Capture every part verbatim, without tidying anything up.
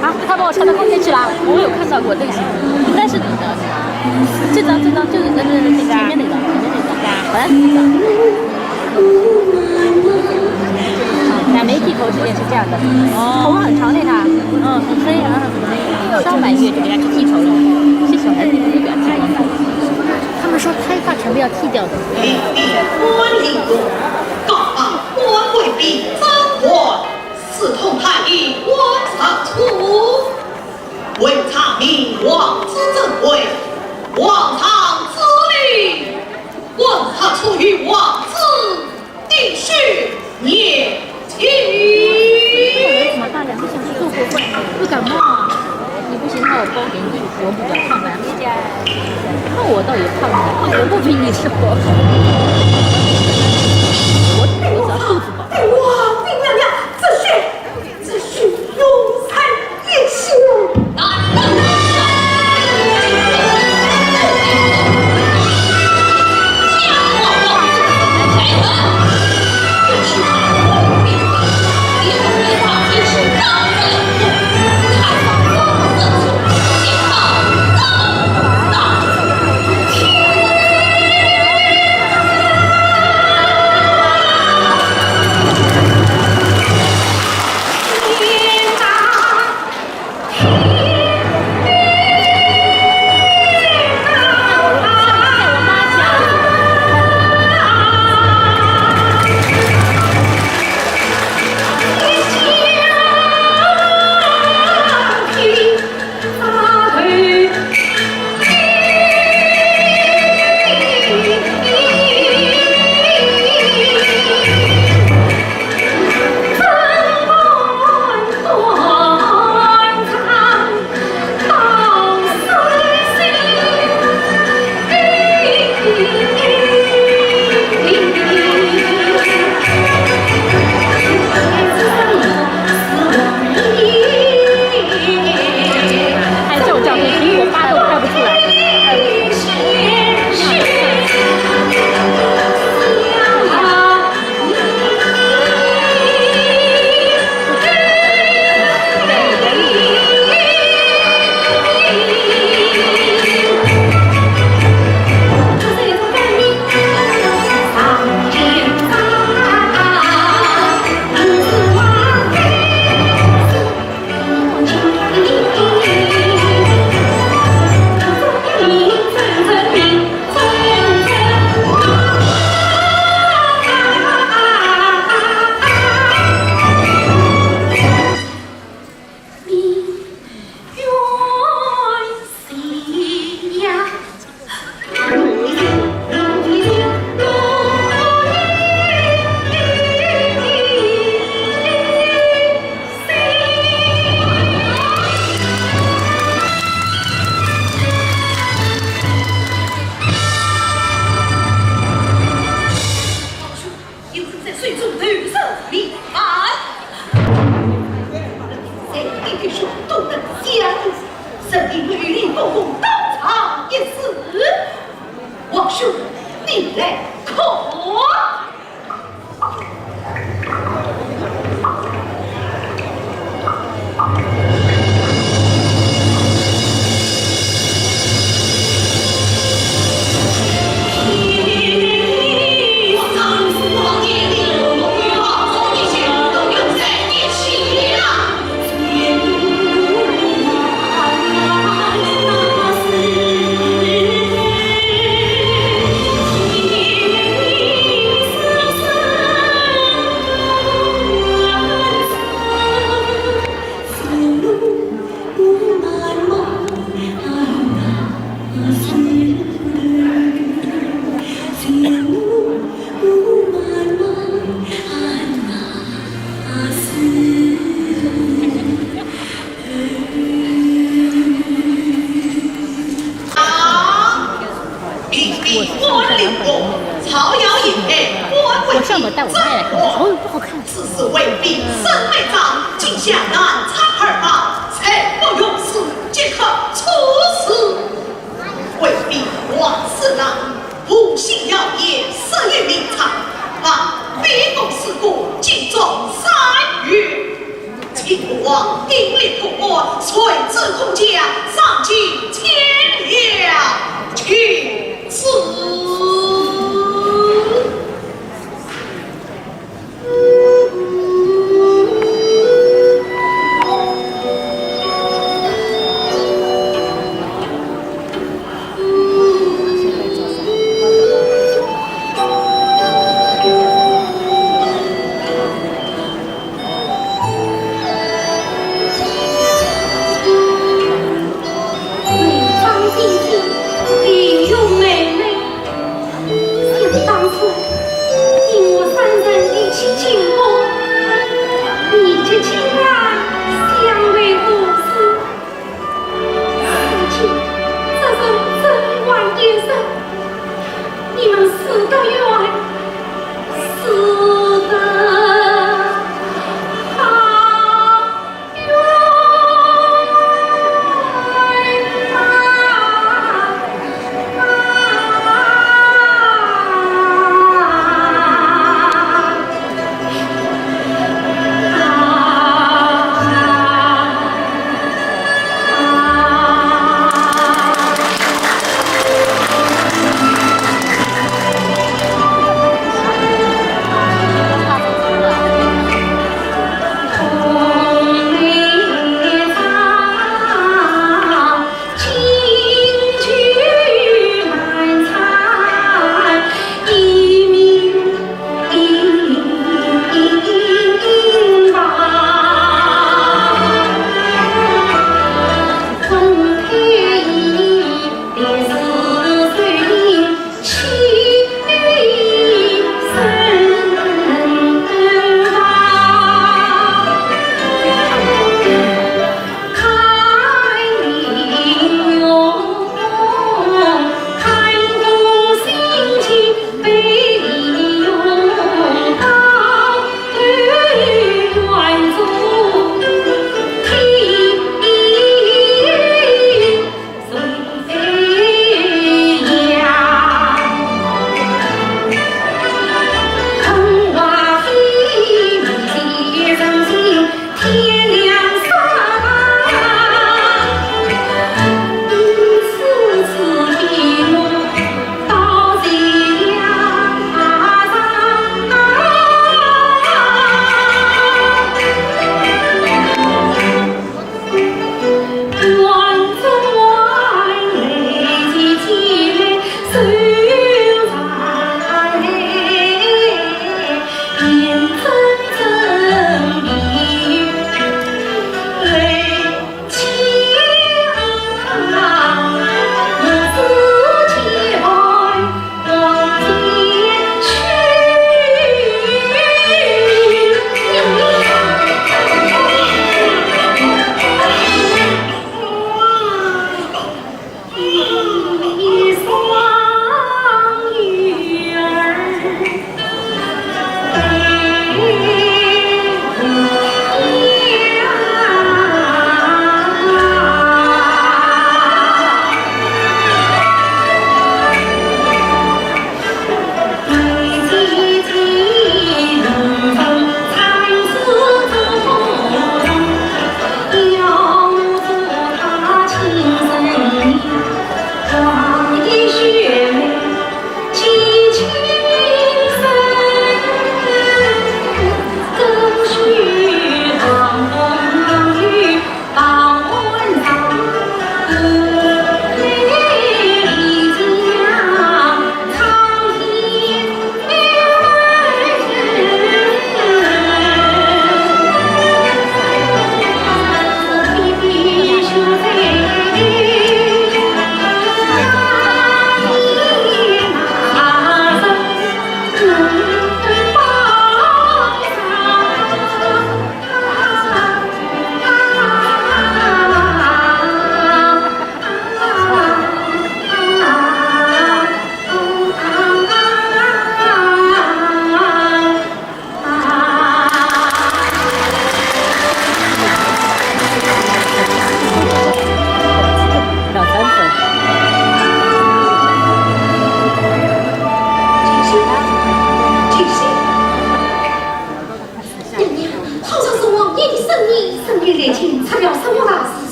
啊，他把我传到空间去了。我有看到过类似的，应该是你的。这张，这张就是，呃，对，对，对，前面那个，前面那个，好像是这张。那没剃头之前是这样的，哦，头发很长嘞，他。嗯，很黑啊。稍晚一点就给他去剃头了。谢谢。哎，你不要剃头。他们说开发全部要剃掉的。 司空太爷王上初，文昌明王子正位，王上之礼，王上初与王子滴血验亲。怎么办？两个小时坐火车，会感冒啊？你不行，那我包给你，我比较胖的。那我倒也胖的，我不比你瘦。我我只要肚子饱。 哎，我的娘娘，这血，这血有才一血。拍这种照片，苹果八都拍不出来。有人在水中投石问安。在你的手都能相信，神明与你公公当场一死。王兄，你来看。我是上下两本的那个，曹瑶引配官位，我上本带我妈也来看，哦，不好看。此事为兵身未长，今向南昌而报，才不用死，即刻处死。为兵王四郎，无心要也，死于明朝，望卑躬事过，尽忠三月。 请父王订立公案，传旨公家，赏金千两，请旨。张姐姐，李勇妹妹，想当初，你我三人一起进宫，你及金兰相会何时？ 如今这人真还有人，你们死得冤，死得好冤啊！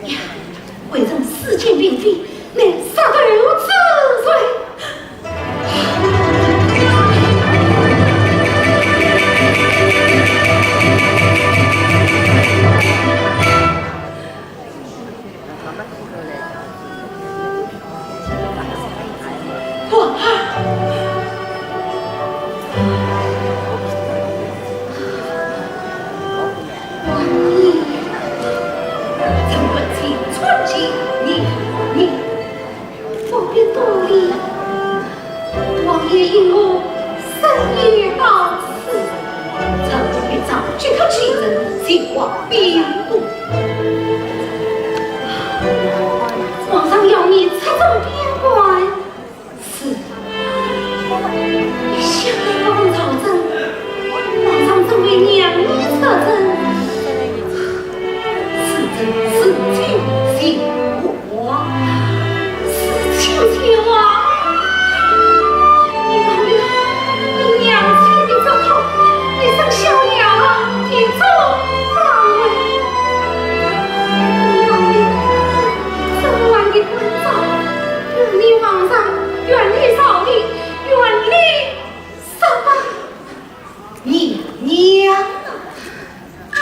呀，微臣私见嫔妃，乃杀头之罪。皇儿，皇儿，臣不请，参见皇儿。 不必多礼，王爷因我深夜到此，臣不必早即刻启程前往边关。皇上要你出征边关，是。想来我们朝政，皇上怎会让你出征？此事是亲情。 哇，是亲情啊！你忘了你娘亲的嘱托，一生效劳，以作防卫。你忘了你这晚的关照，愿你皇上，愿你朝廷，愿你十八 娘娘啊！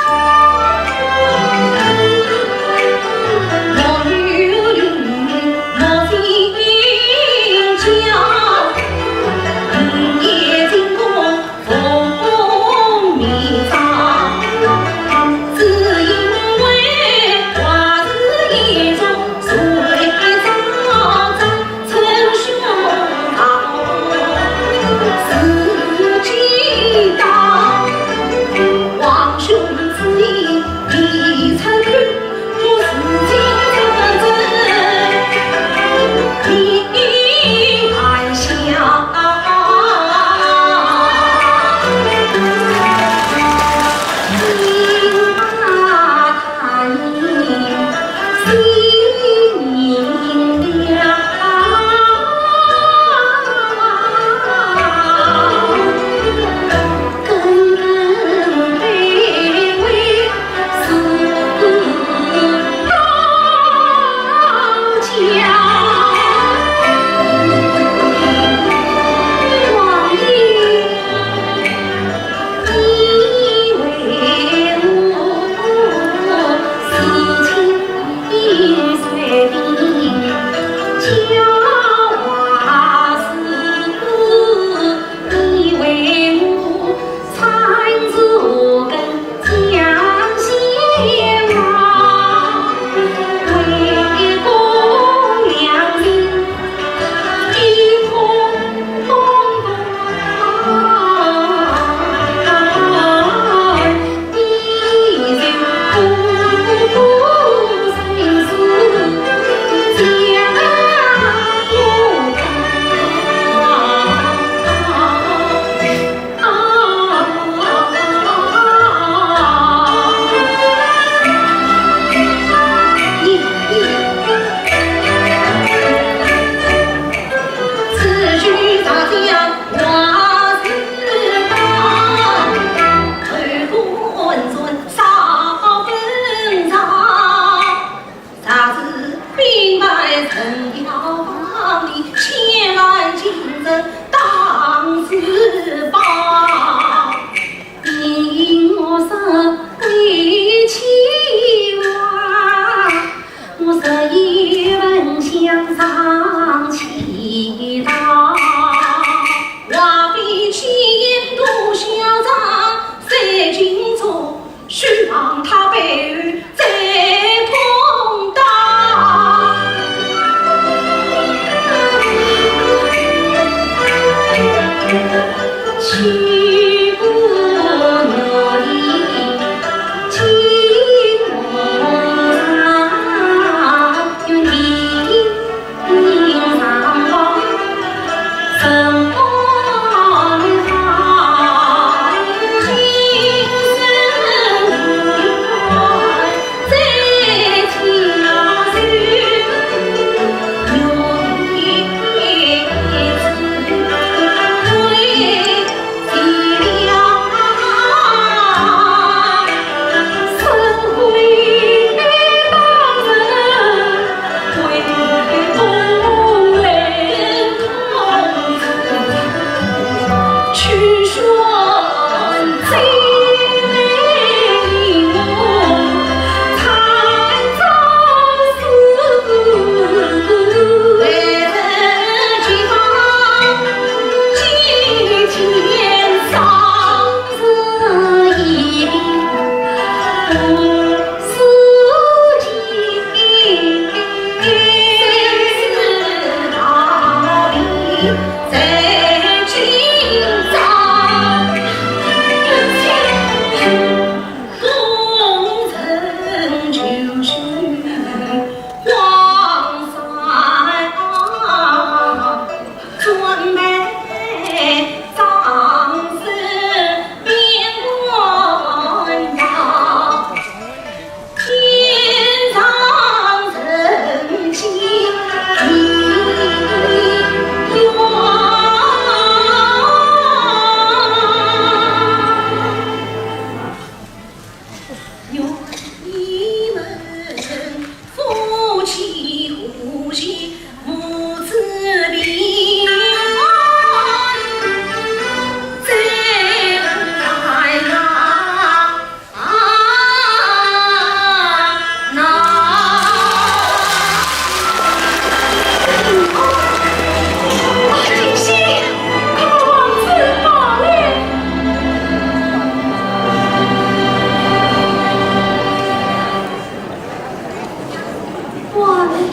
王爷，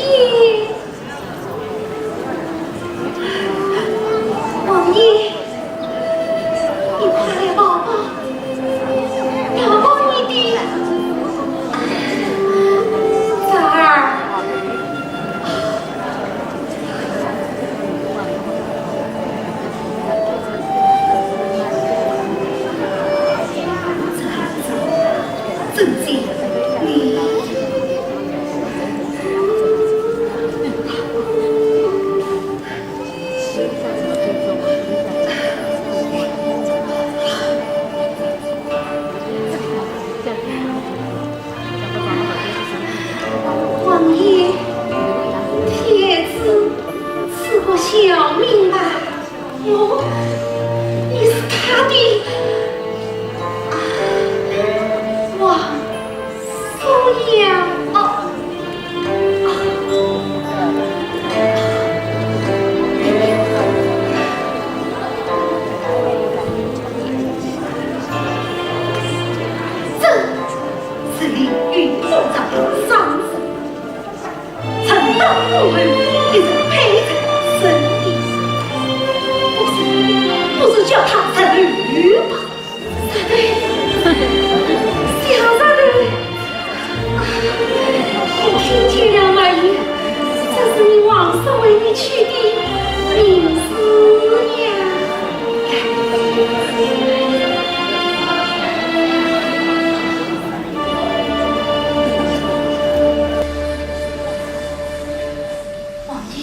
王爷，你快来抱抱，抱抱你的侄儿。 王爷，天子赐个小名吧。哦，你是他的，啊，王叔呀。哦，啊。 这是李煜府上的商人，曾到我们一人配在身边，不是，不是叫他侄儿吧？侄儿，小侄儿，我听见了，王爷，这是你王叔为你取的名字呀。 王爷，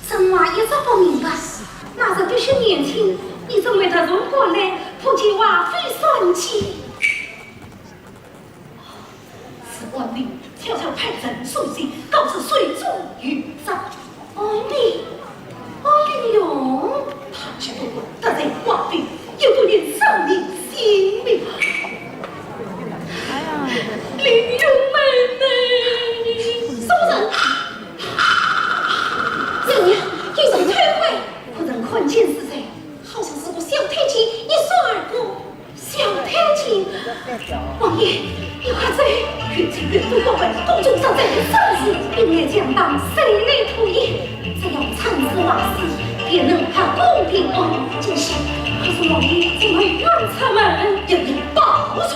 臣还一直不明白，那日的确年轻，你怎么会突然过来，不见话费算计？ 是官兵悄悄派人送信，告知水中有诈。哦，你，哦，李荣。他却不过得罪官兵，又不愿伤你性命。李荣妹妹。什么人？怎样？有人偷窥？夫人看见是谁？好像是个小太监，一闪而过。 小太监，王爷，你快走！越走越多，官兵，宫中尚在，生死兵来将挡，谁能突围？只要趁势而死，便能合宫平安。今夕，可是王爷怎么敢出门？要紧报出。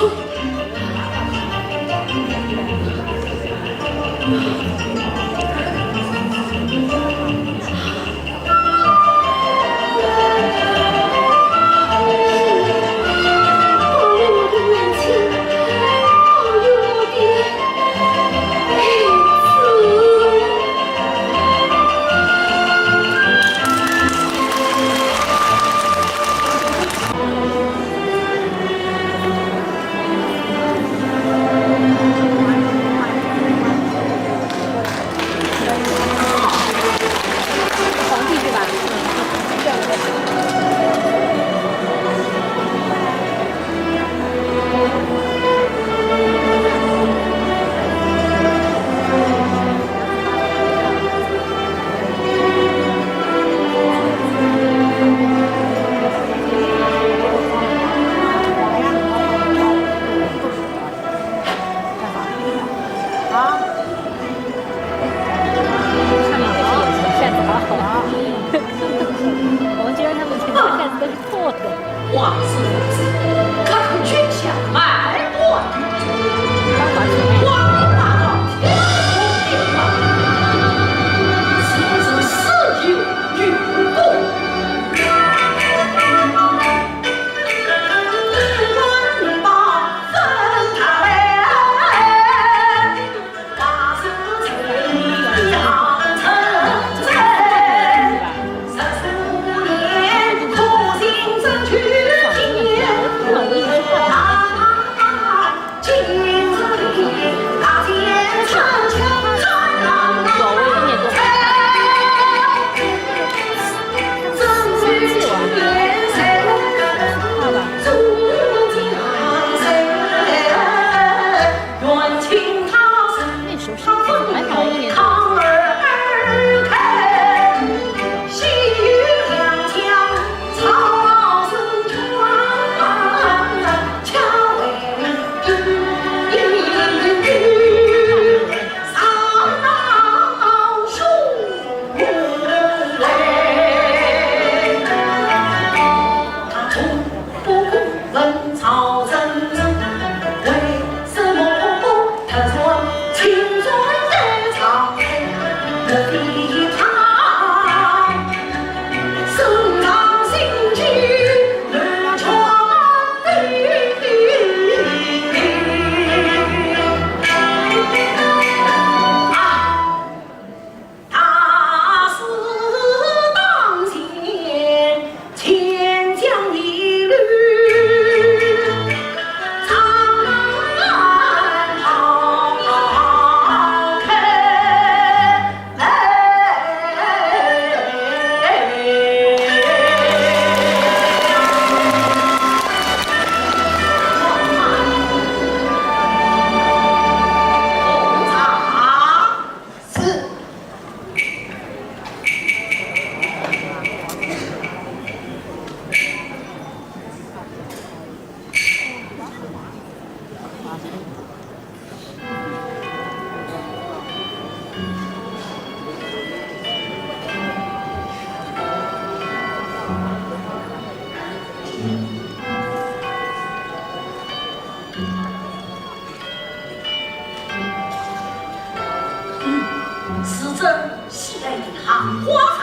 是朕喜爱的含花茶，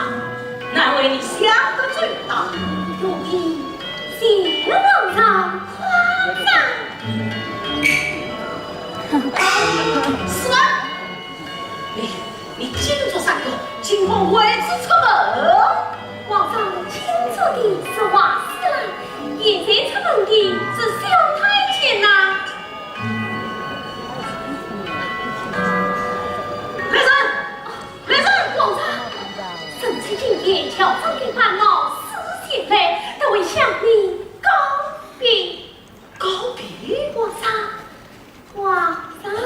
难为你想得周到。奴婢谢皇上夸奖。是啊，你，你今朝上朝，今后何时出门？皇上今朝的是华四郎，现在出门的是小太监呐。来人！ 来人！皇上，臣妾今夜调整的烦恼，私下来，特为向你告别。告别？皇上，皇上啊！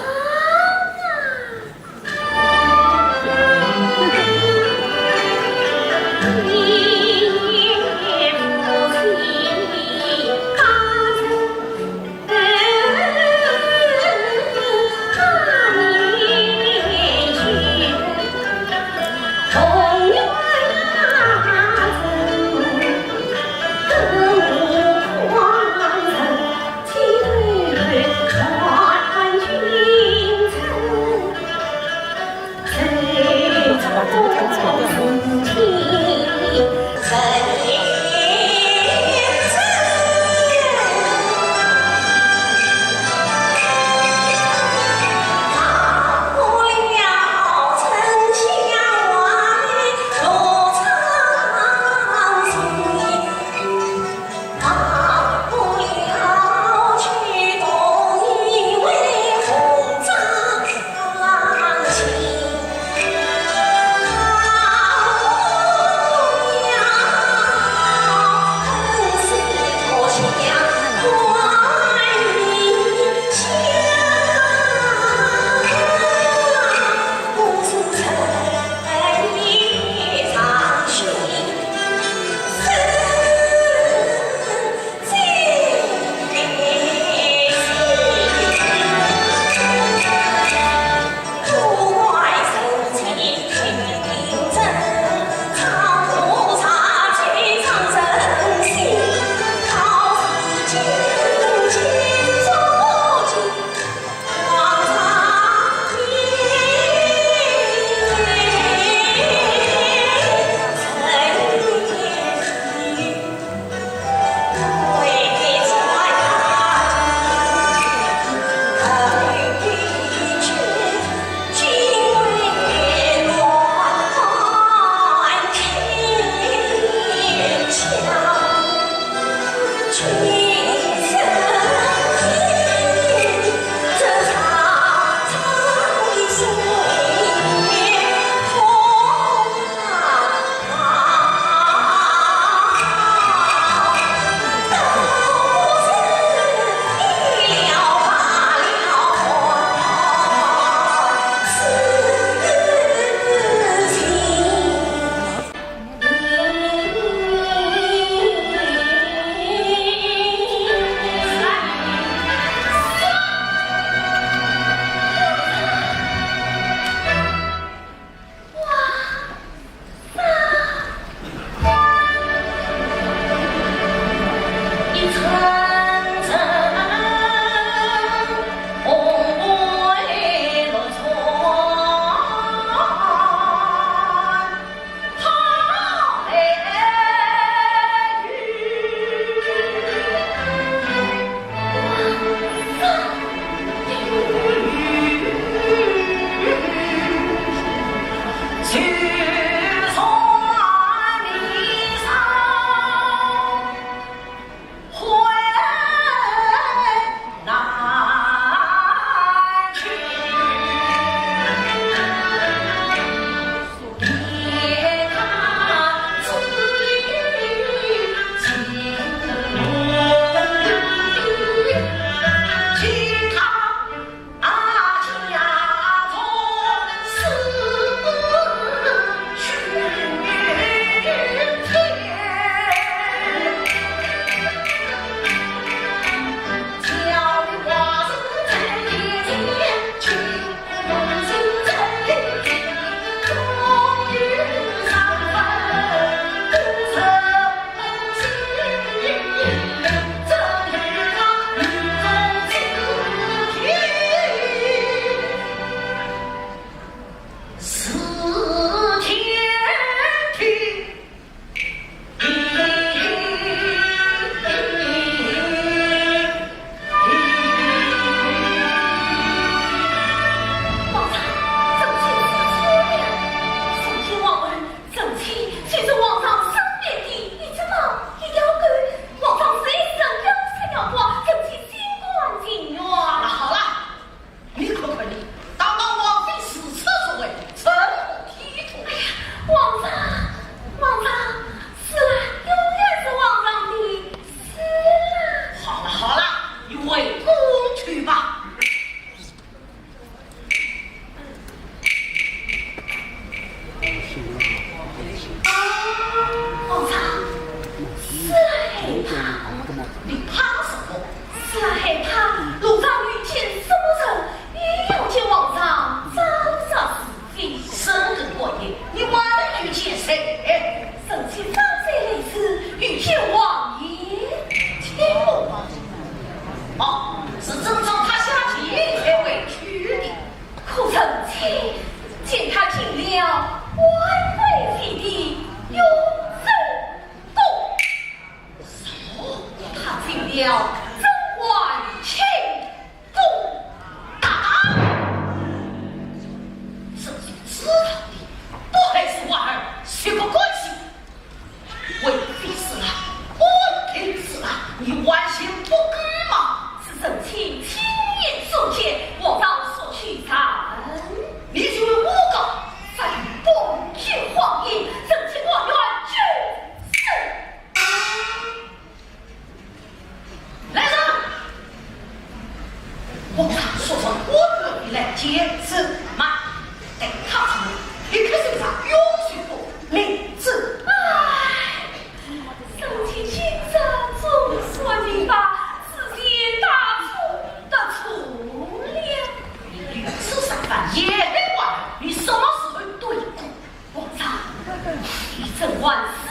丫头，这官司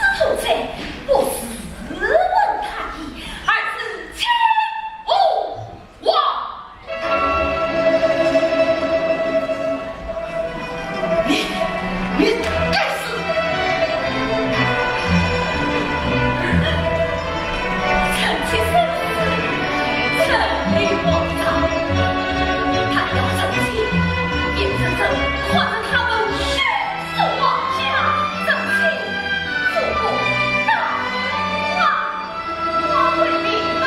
不是问大义，而是欺侮王。你，你该死！ 臣妾生死存于皇上，他要成亲，也只能看着他们血洗皇家，成亲复不当啊！我为你报。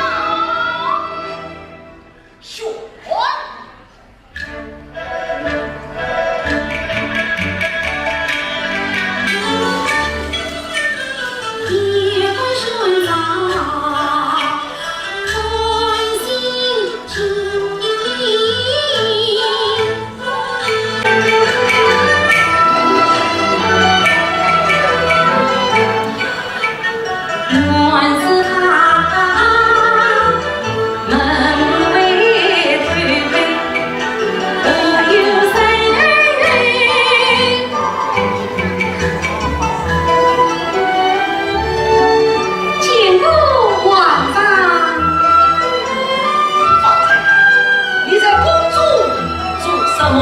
见过皇上。方才你在宫中做什么？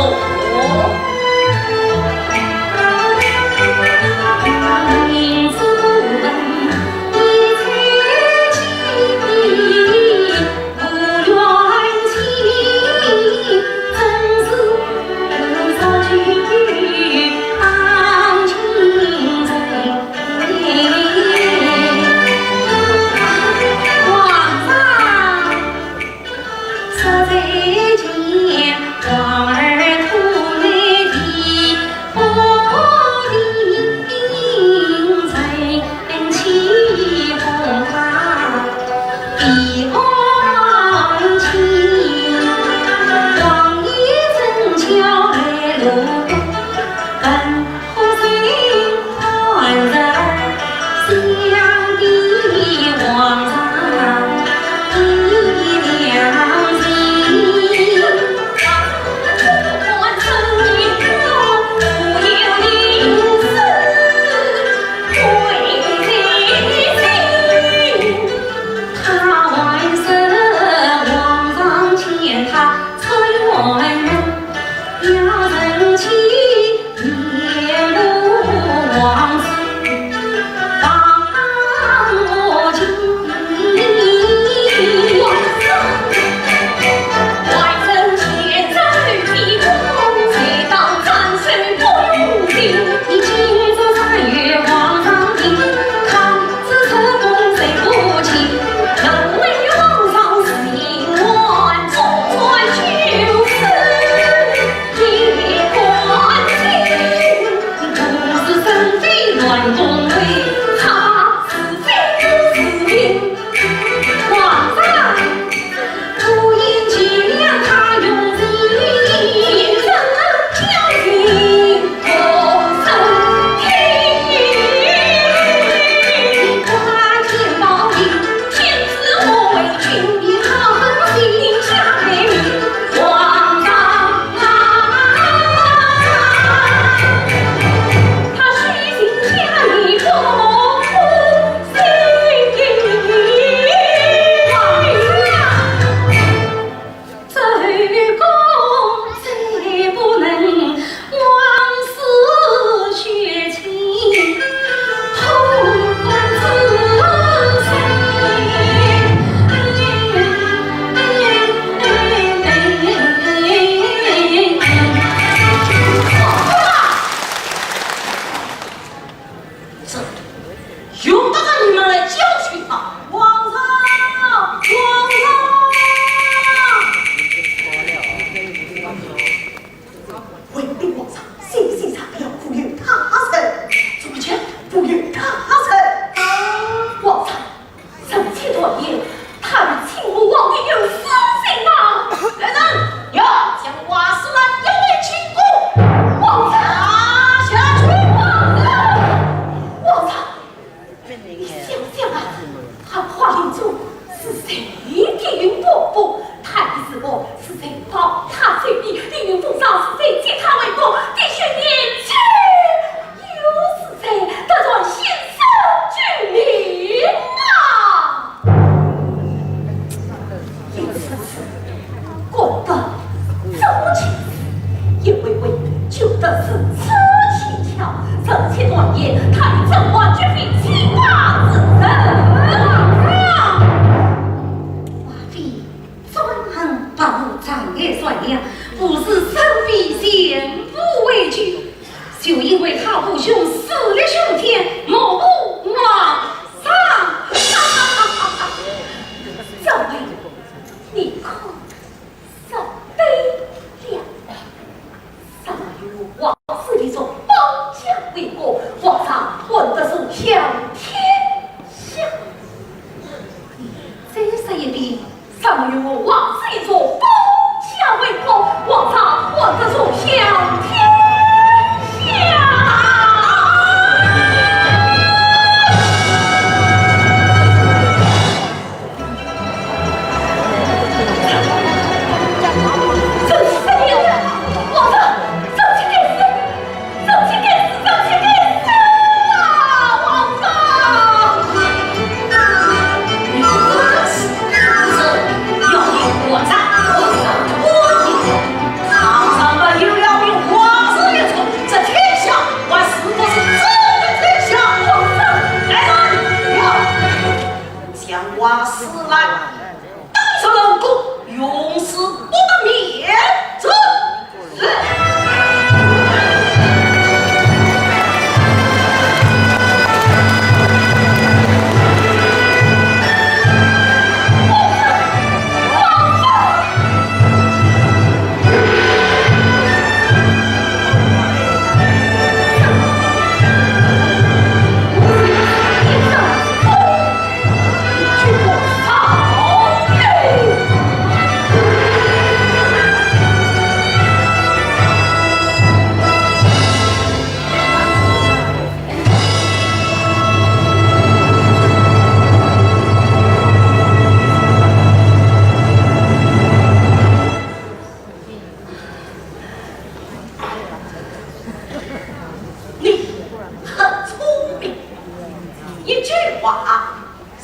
话，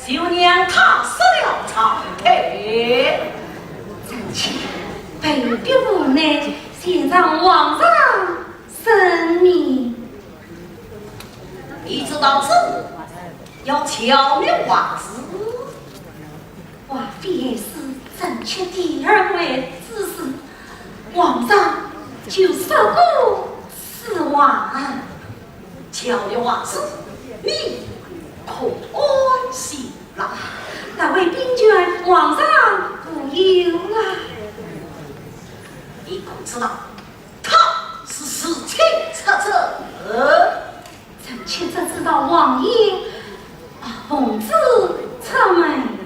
就让他失了财产。臣妾被逼无奈，前上皇上圣明。你知道这要巧妙话事。 华妃爱子，臣妾第二回之事，皇上就说过此话。巧妙话事，你可安心了？那位兵权，皇上无忧啊。你可知道 他是自请出征。臣妾只知道王爷，啊，奉旨出门。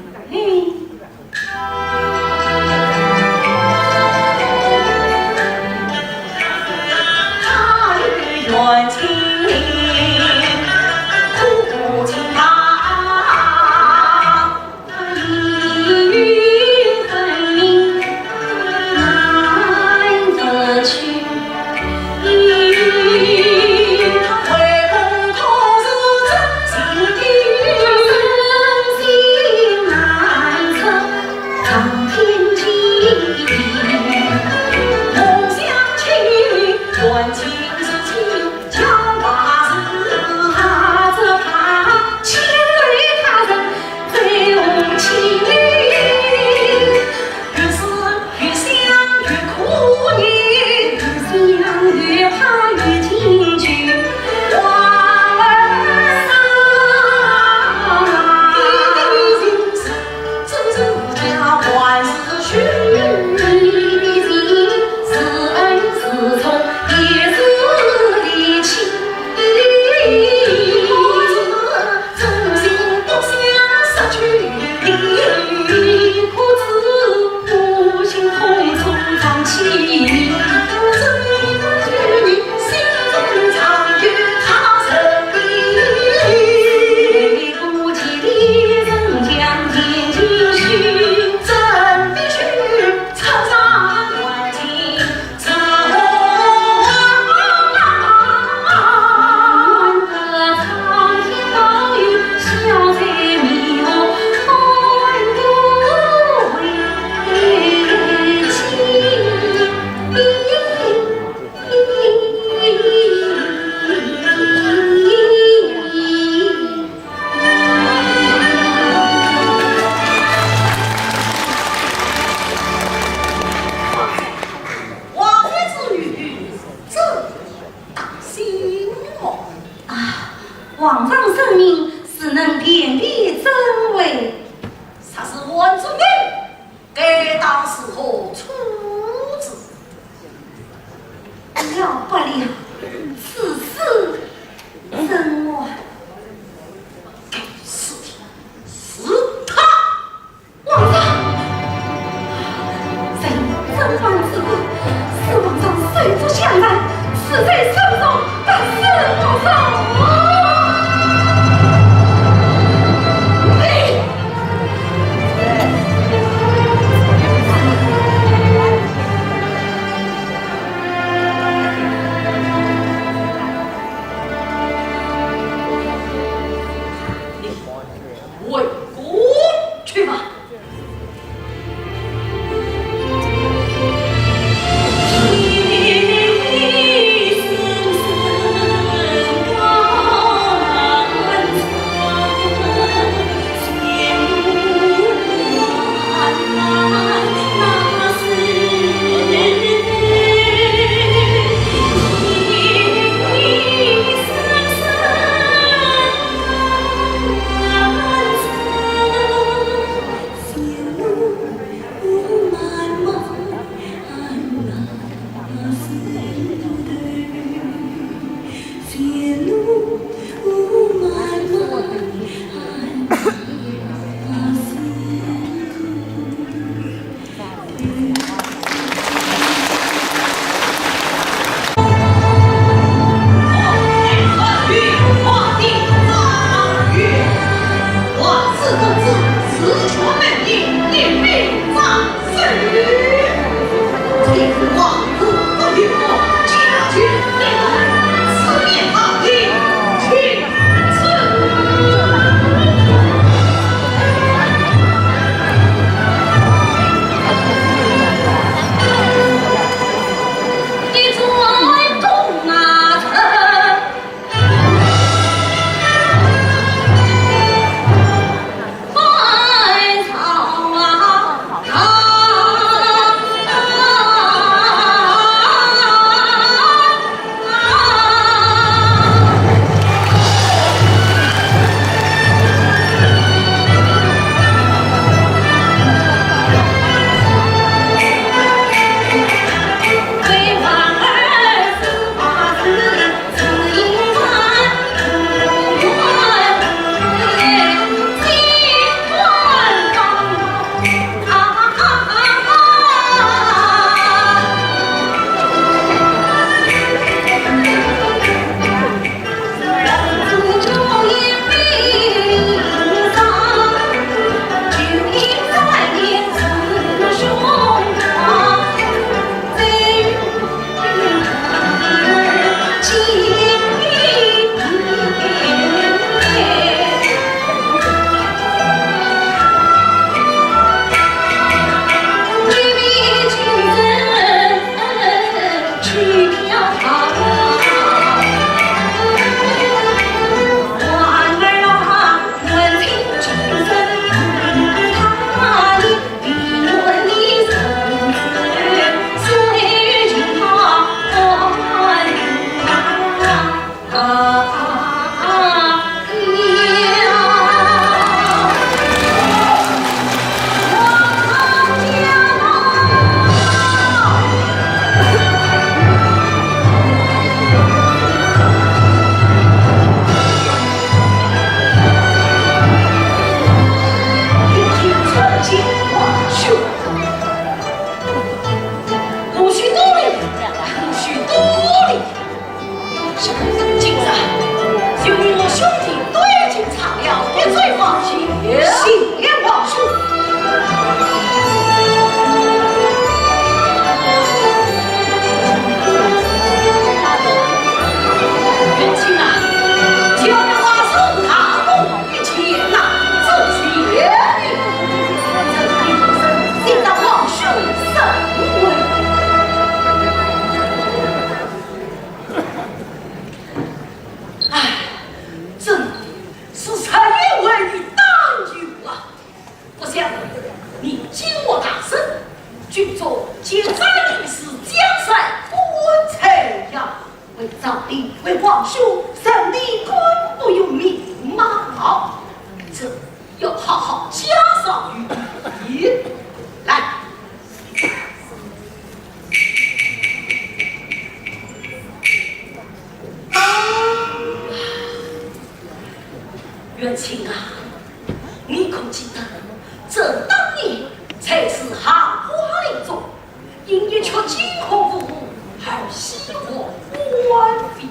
王爷之语，朕当信哦。啊，皇上圣明，自能辨别真伪。若是王子明，该当如何处置？了不了，此事怎么？该死的是他！ 皇上，朕有正方之物，是皇上手足相残，死罪深重，得死皇上。兄弟都已经唱了，你最放心。谢了皇兄。云清啊，叫你把手拿过一起拿走些。这一声，现在皇兄身为。唉，真的是实在为你担忧啊！不想你金国大胜，军中奸贼一时，江山不稳才呀。为朝廷，为皇兄，臣立功不由名嘛。这 要好好加上一笔。来，元清啊，你可记得，这当年才是寒花林中 因一曲惊鸿舞而喜欢官非。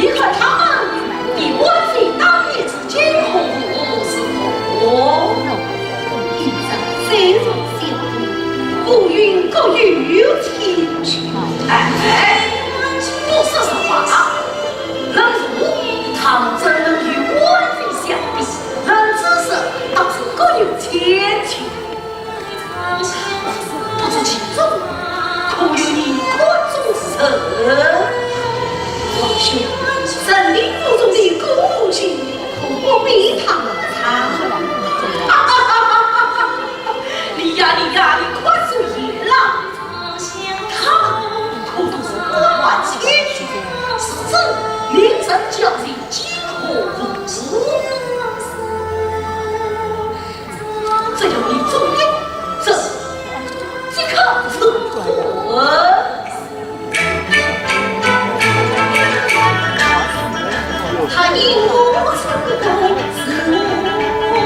你看他们比我非当年 惊鸿舞狮哦，一场非常小的，浮云各有千秋。哎，不说实话，人如他们怎能与官非相比？人之事倒是各有千秋。 不知其中可有你关中人？皇兄，神灵府中的顾忌，可不比他们差。哈哈哈哈哈！你呀，你呀，你快说言了。他们可都是官宦千族，是真名震京师，惊鸿舞狮。 只要你忠言，朕即刻成婚。他因我成婚，是我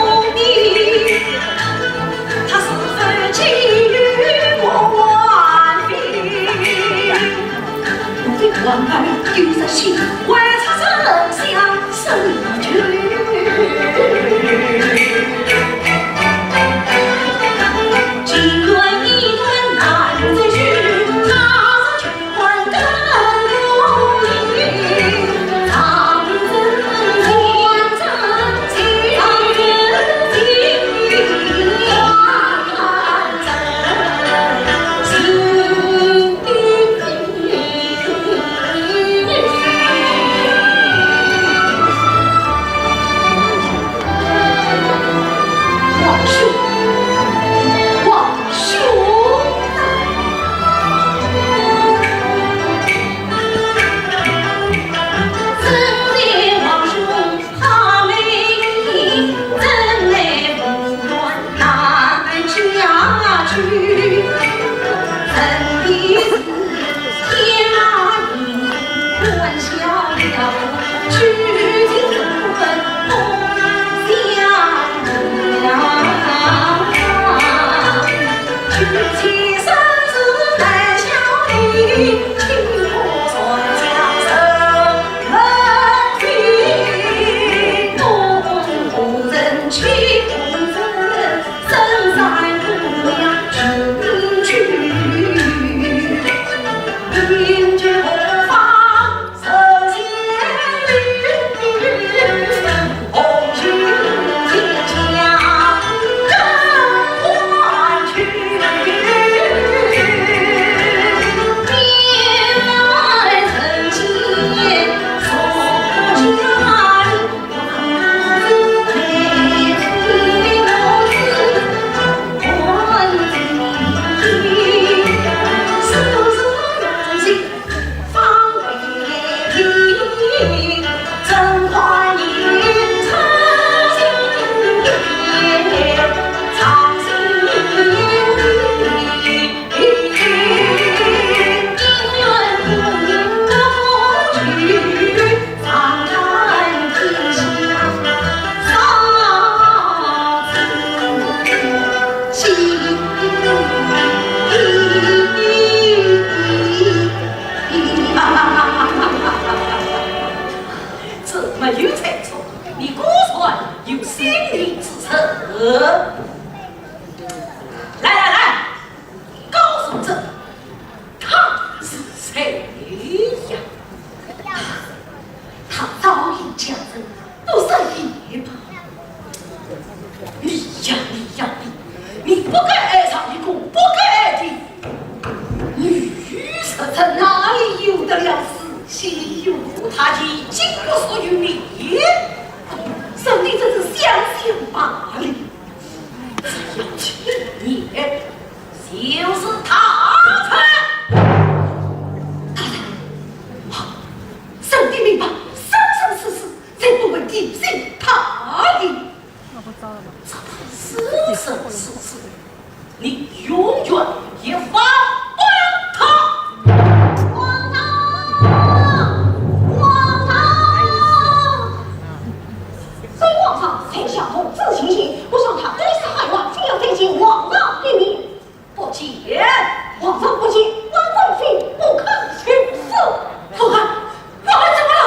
不该爱上一个不该爱的女人，这哪里由得了自己？有她的金不属于你。上帝真是想想罢了。只要七年，就是他们。大人，啊，上帝明白，生生世世才不会提醒他的。 这是生生世世，你永远也忘不了他。王上，王上，本王上在下奉旨前行，不想他一时害怕，非要再见王上一面。 不见。王上不见，万万岁不可行事。不可，不可怎么了？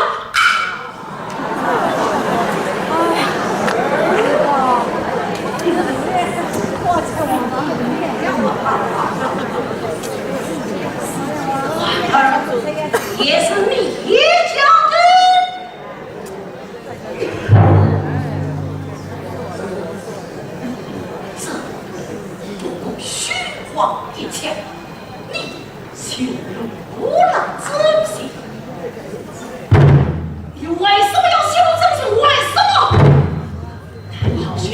啊！也是你教的。 这不过虚晃一枪，你就露了真形。你为什么要秀露真形？为什么？难道你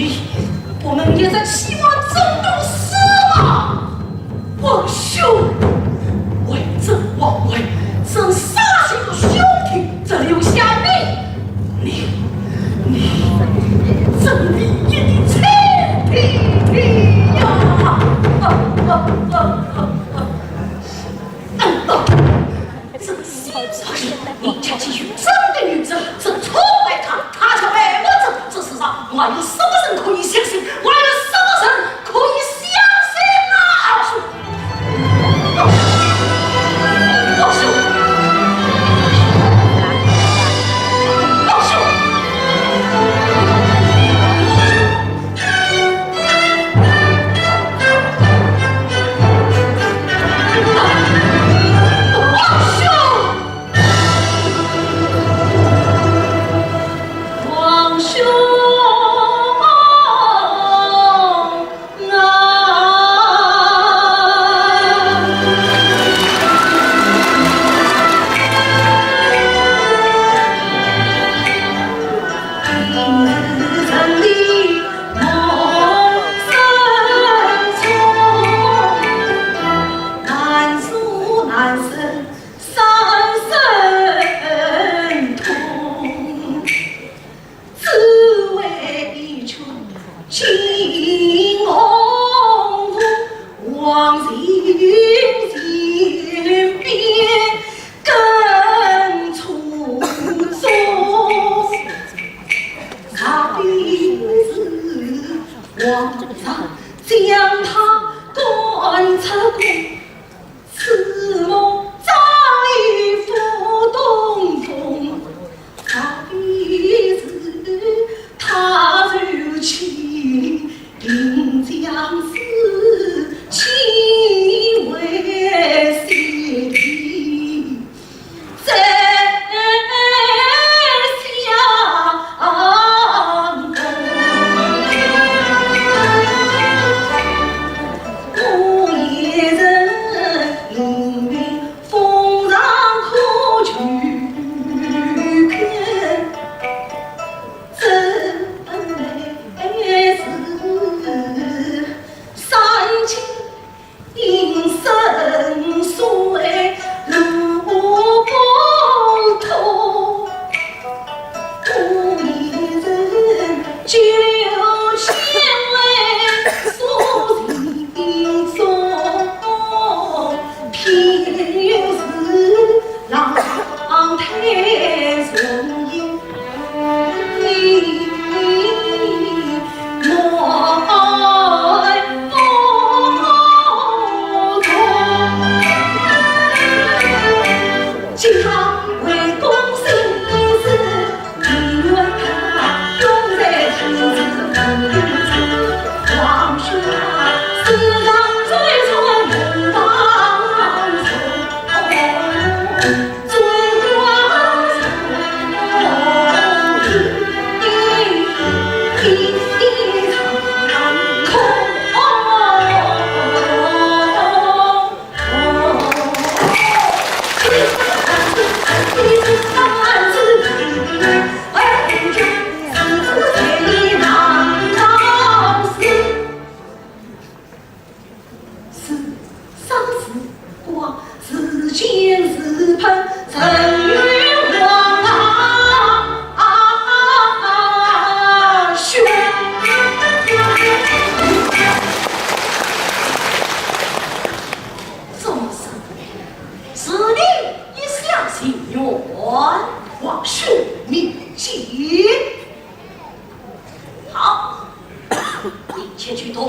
不能也在期望中毒死吗？王兄，为这王位，真杀许多兄弟，只留下你，你，你，真是一个臭屁屁呀！啊，啊，啊，啊，啊。难道这个 你家既有这样的女子，这出卖她，她却卖我这，这世上还有什么人可以相信？还有什么人可以相信啊？老兄，老兄，老兄！王兄！ 王兄啊！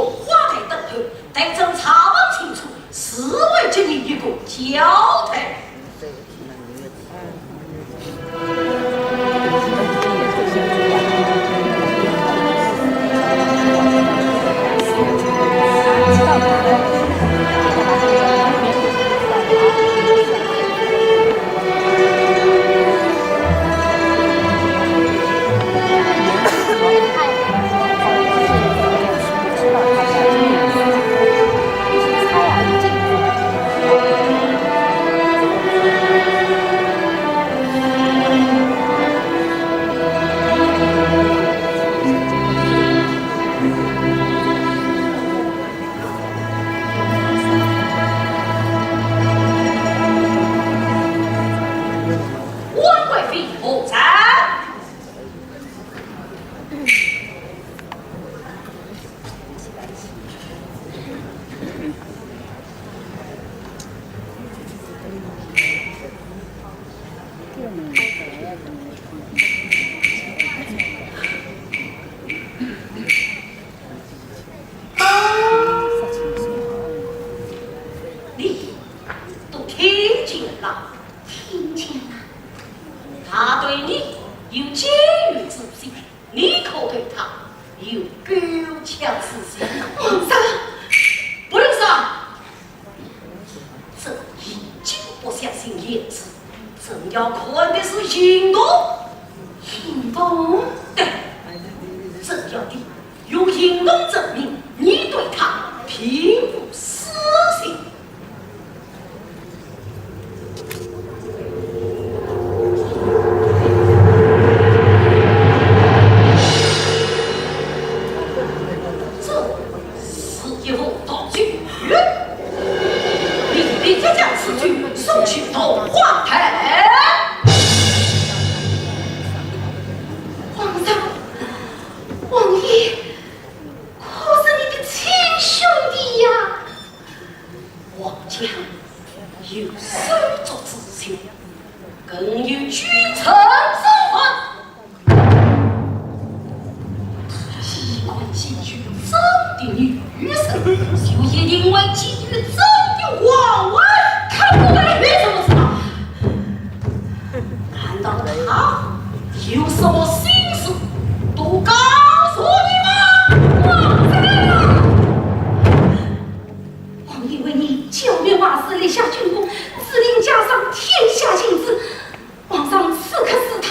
花台等候，待朕查问清楚，自会给你一个交代。万贵妃何在？ 你都听见了？听见了。他对你有僭越之心，你可对他有勾结之心？皇上，不能说。 朕已经不相信言辞，朕要看的是行动。行动？对，朕要你用行动证明你对他并无私心。这 是一副毒酒，你立即将此酒送去桐花台。皇上，王爷，可是你的亲兄弟呀！王家有手足之情，更有君臣之分。 衣冠禽兽，真的女人，就一定会给予朕的皇位。他不会没什么事吧？难道他有什么心事都告诉你吗？皇上啊！王爷为你剿灭瓦氏，立下军功，治理家上，天下兴治。 皇上此刻视他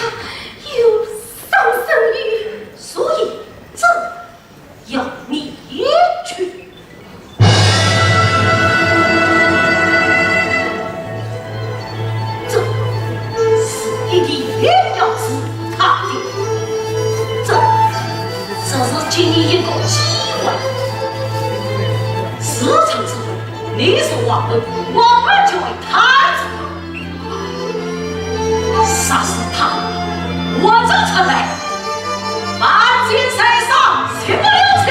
有伤身矣，所以朕要你去。这是一定要治他的，这，这是给你一个机会。事成之后，你是皇后，我们就为太子。 杀死他，活着出来，万箭在上，死不留情。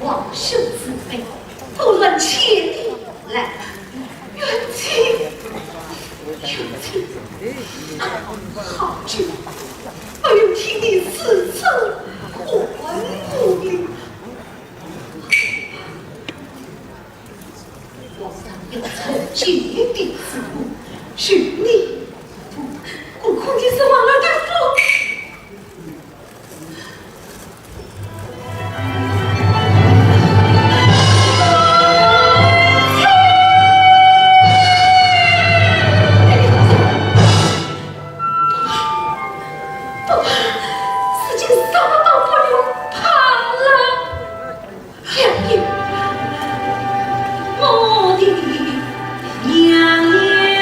王兄慈悲，不论千里来，远近，远近，好久没有听你此声唤我了。我想要从前的事，与你，不可以是忘了的。 不怕，事情啥都不用怕了。 我的娘呀！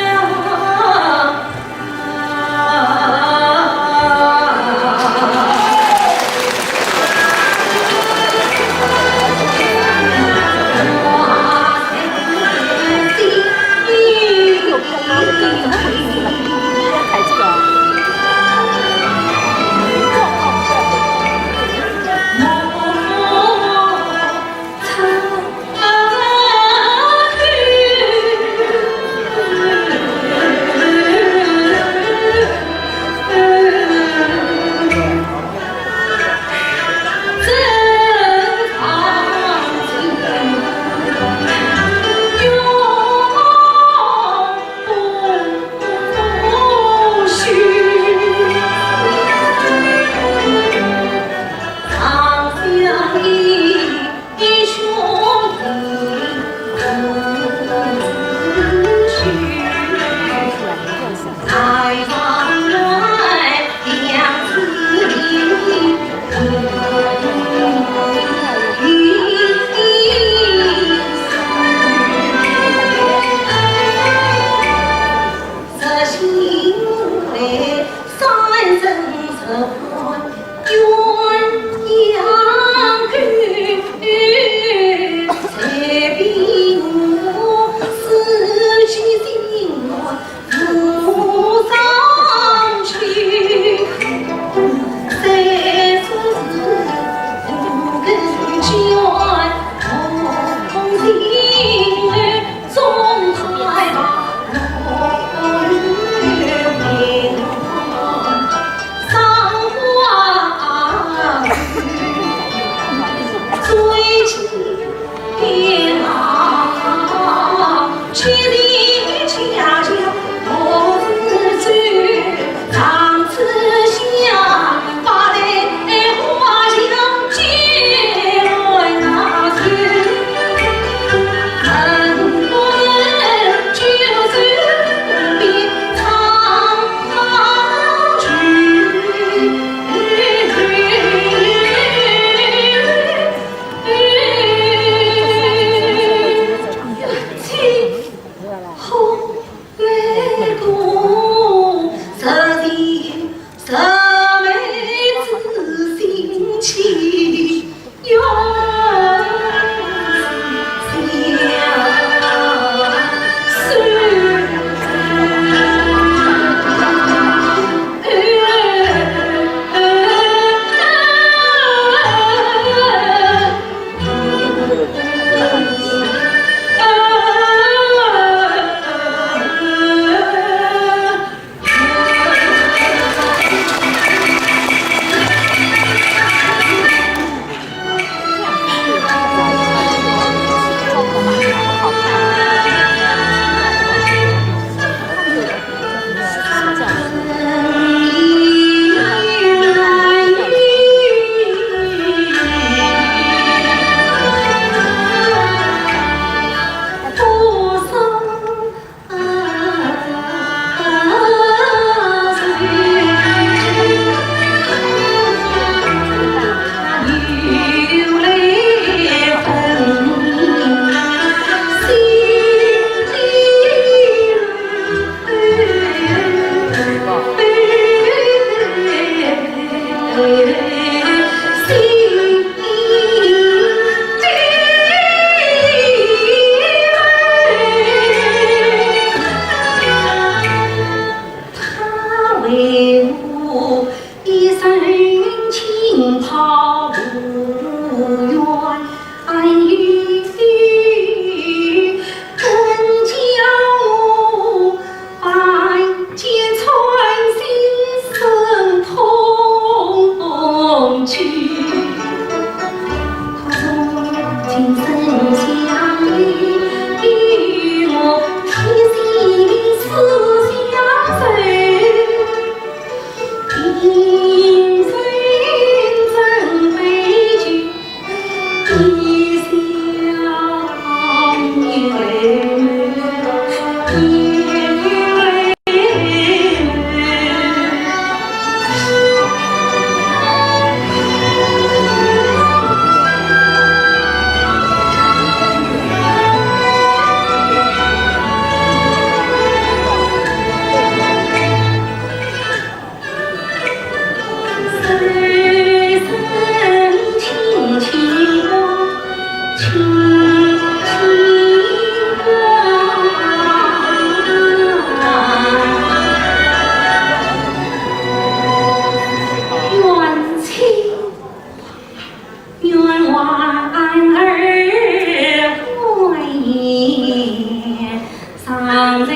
啥的？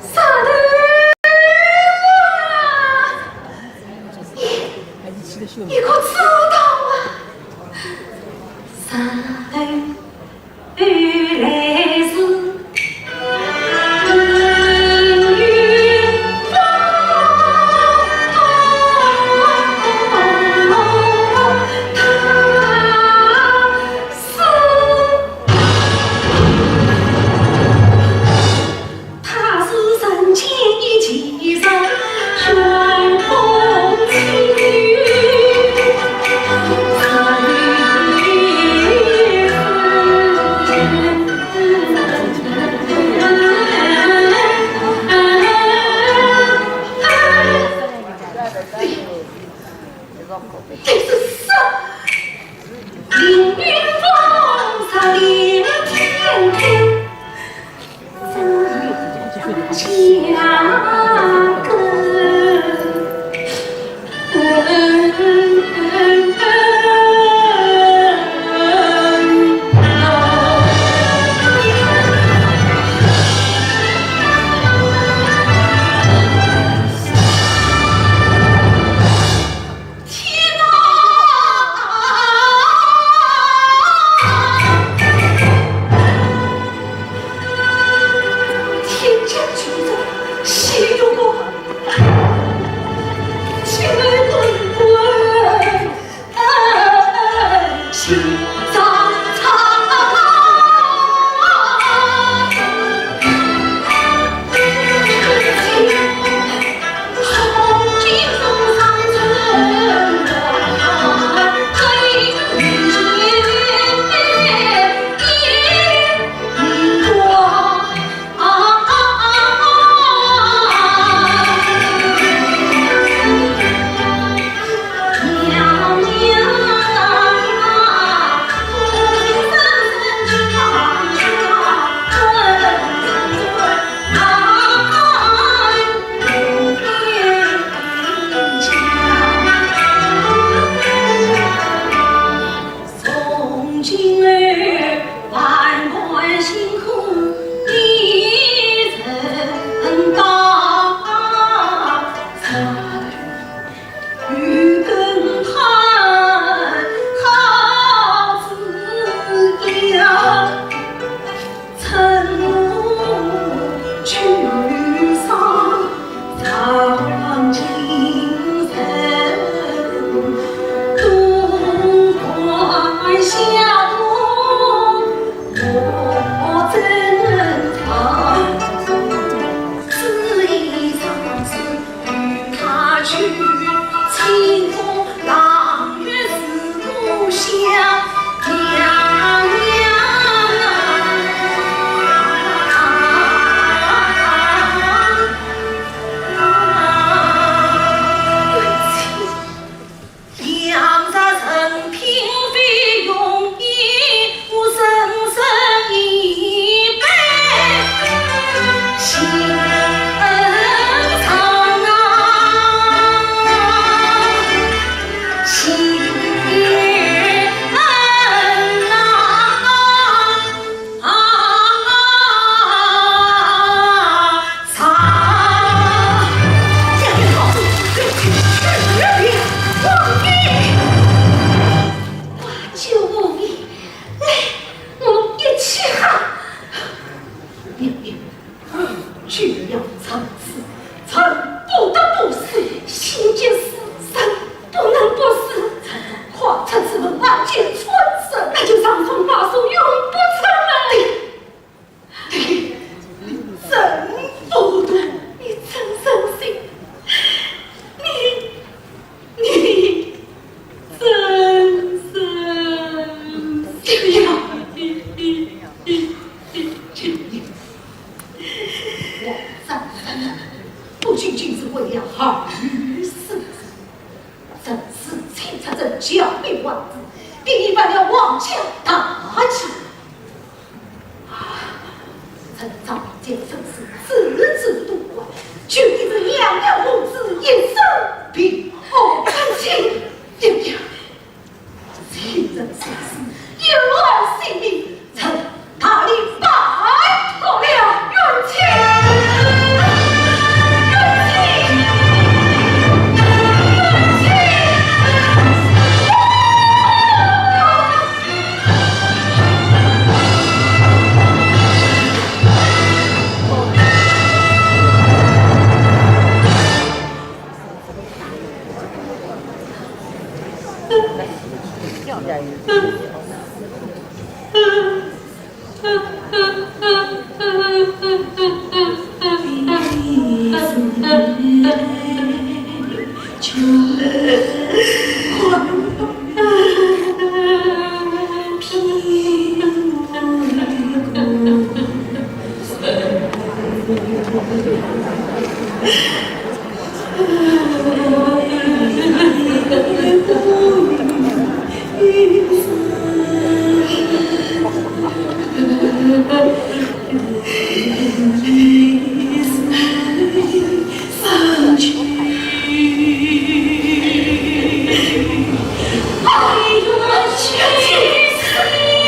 啥的啊？你，你可知道啊？啥的？ 天哪！天降巨人，岂容我就要臣死，臣不得不死。心既死，人不能不死。臣快出此门，万箭穿身。那就长痛罢手，永不成门。对，对，臣糊涂。你真伤心，你，你真伤心。皇上，不仅仅是为了儿子，臣是清出朕家里王子，第一犯了皇家大忌。啊，臣早见圣旨，字字都管，就你这两条胡子，一生平安。对呀， 请人三思，有儿性命，臣大礼拜托了。元清，元清，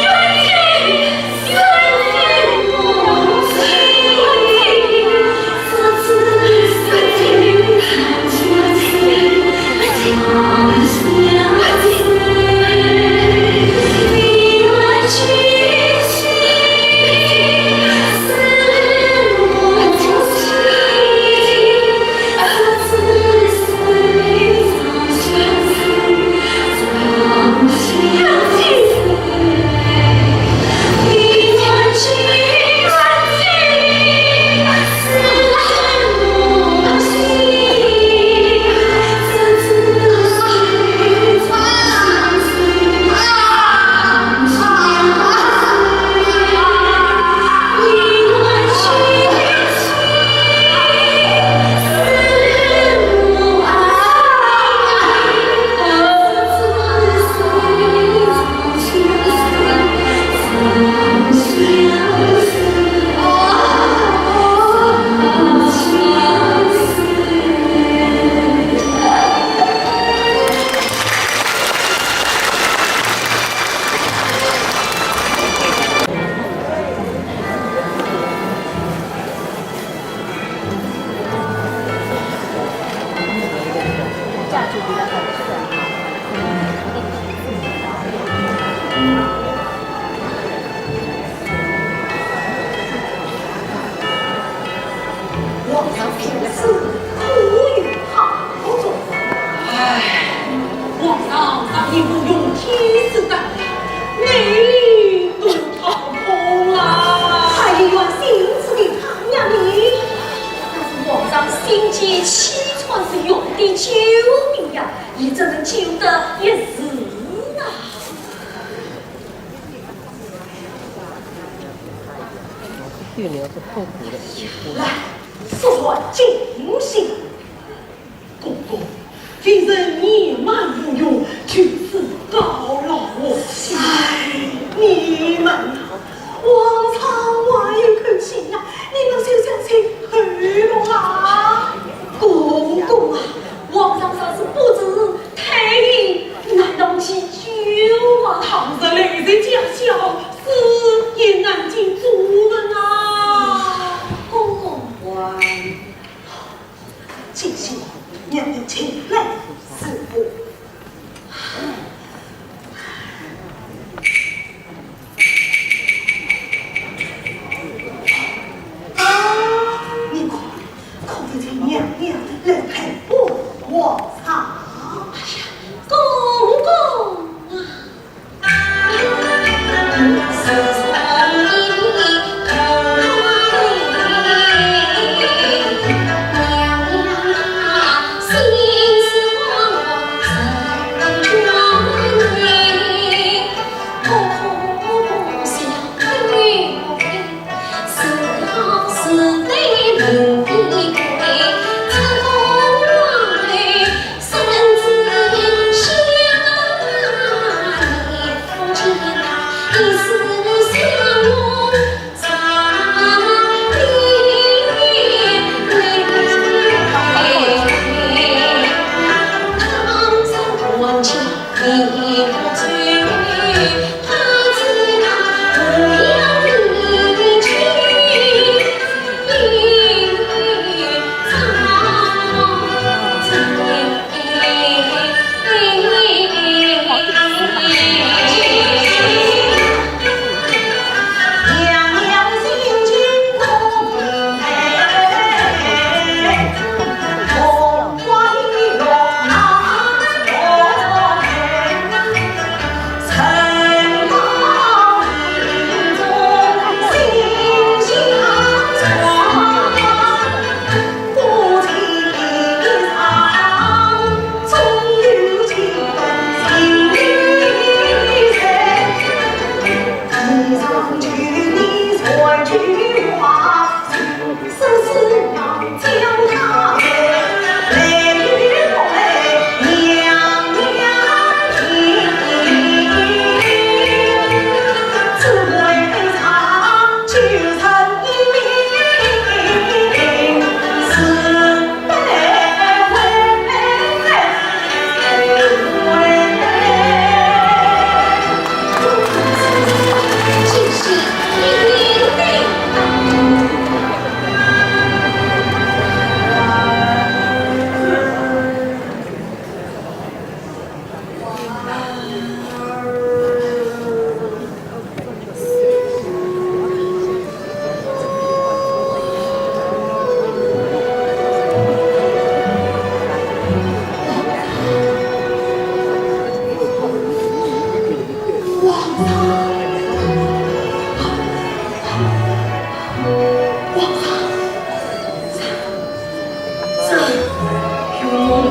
元清。皇上请赐，可有好种？唉，皇上早已不用天子的，内里都掏空了。太医院新赐的汤药呢？那是皇上心急气喘时用的救命药，你怎能救得一时啊？ 对联是痛苦的。来，速传进行。公公，微臣年迈无用，就此告老还乡。唉，你们啊，皇上还有口气呀，你们休想再回头啦。公公啊，皇上若是不治， 太医难道去救啊？倘若来日家小，死也难尽做人啊。公公。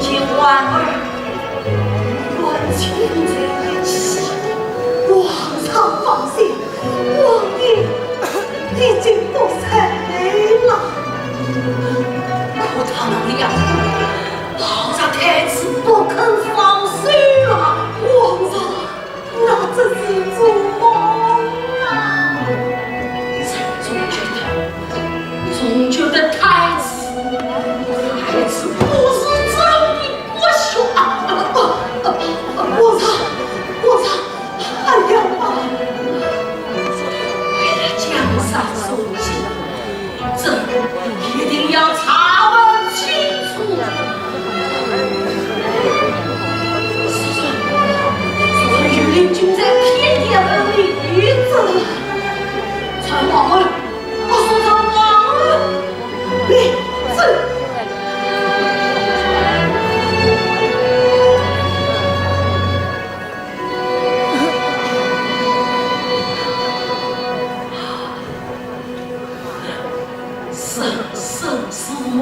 今晚儿与君在一起。皇上放心，王爷已经不在了。可他们两个抱着太子不肯放手啊！皇上，那这是做梦啊！朕总觉得，总觉得太子，太子不是朕的国舅啊！皇上，皇上，哎呀！为了江山社稷，朕一定要查问清楚。是谁？是谁？御林军在天地门里一阵，传皇后，我是传皇后。来，走。 人生如梦，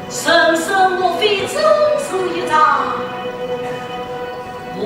人生莫非真是一场梦？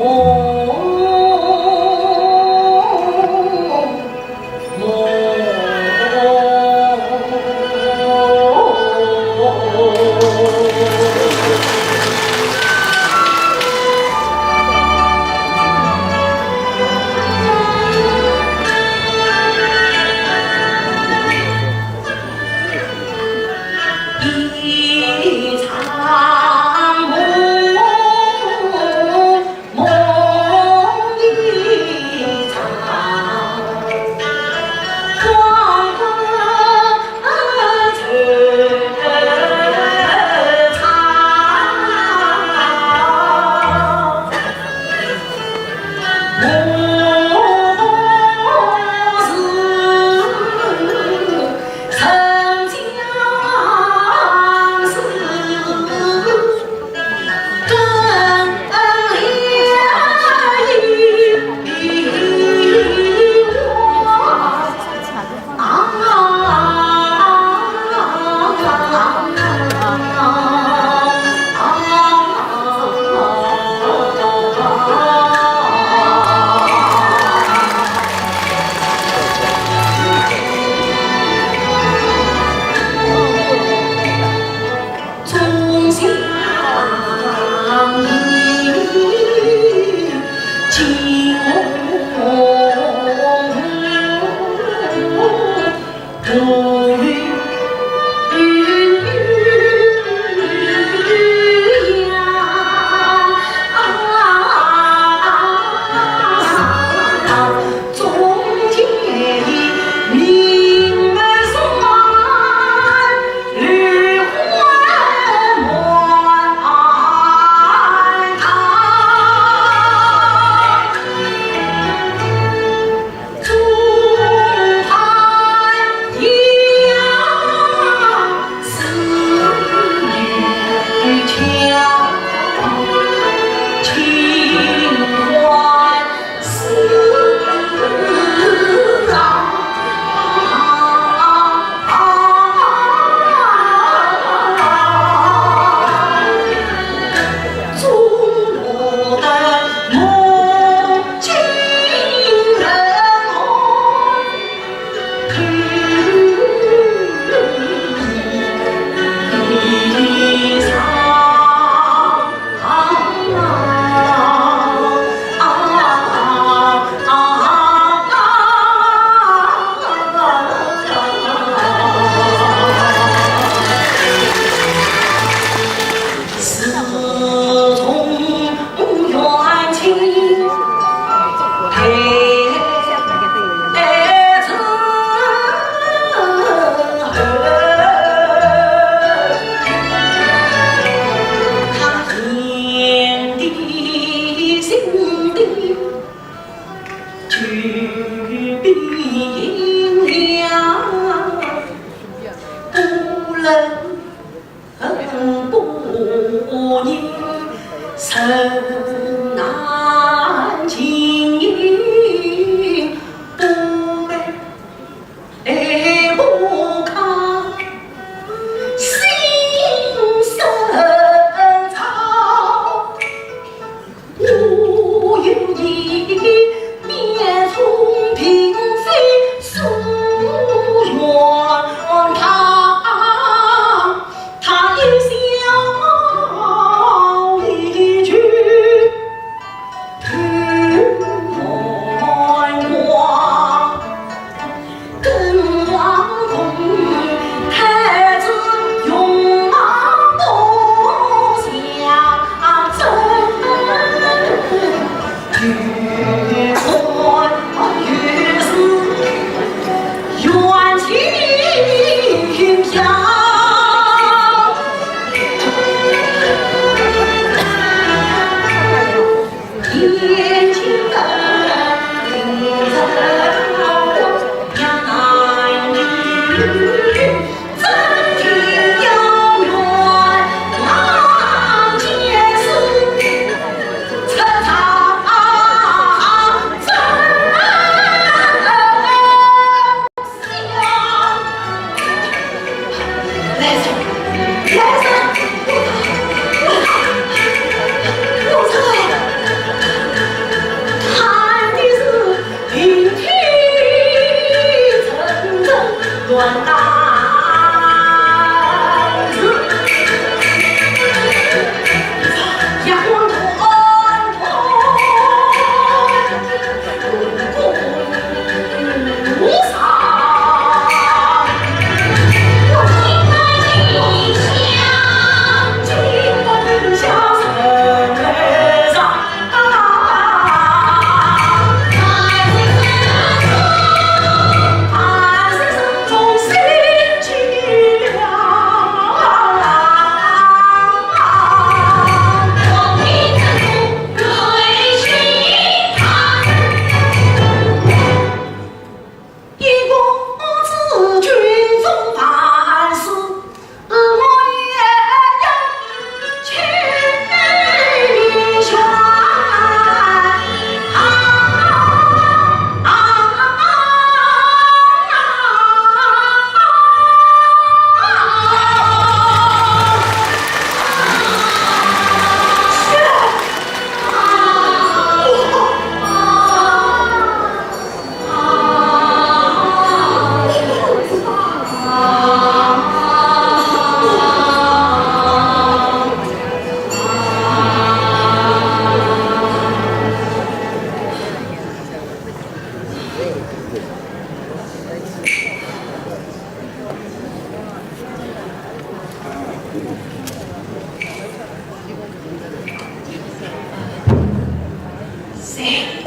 谁？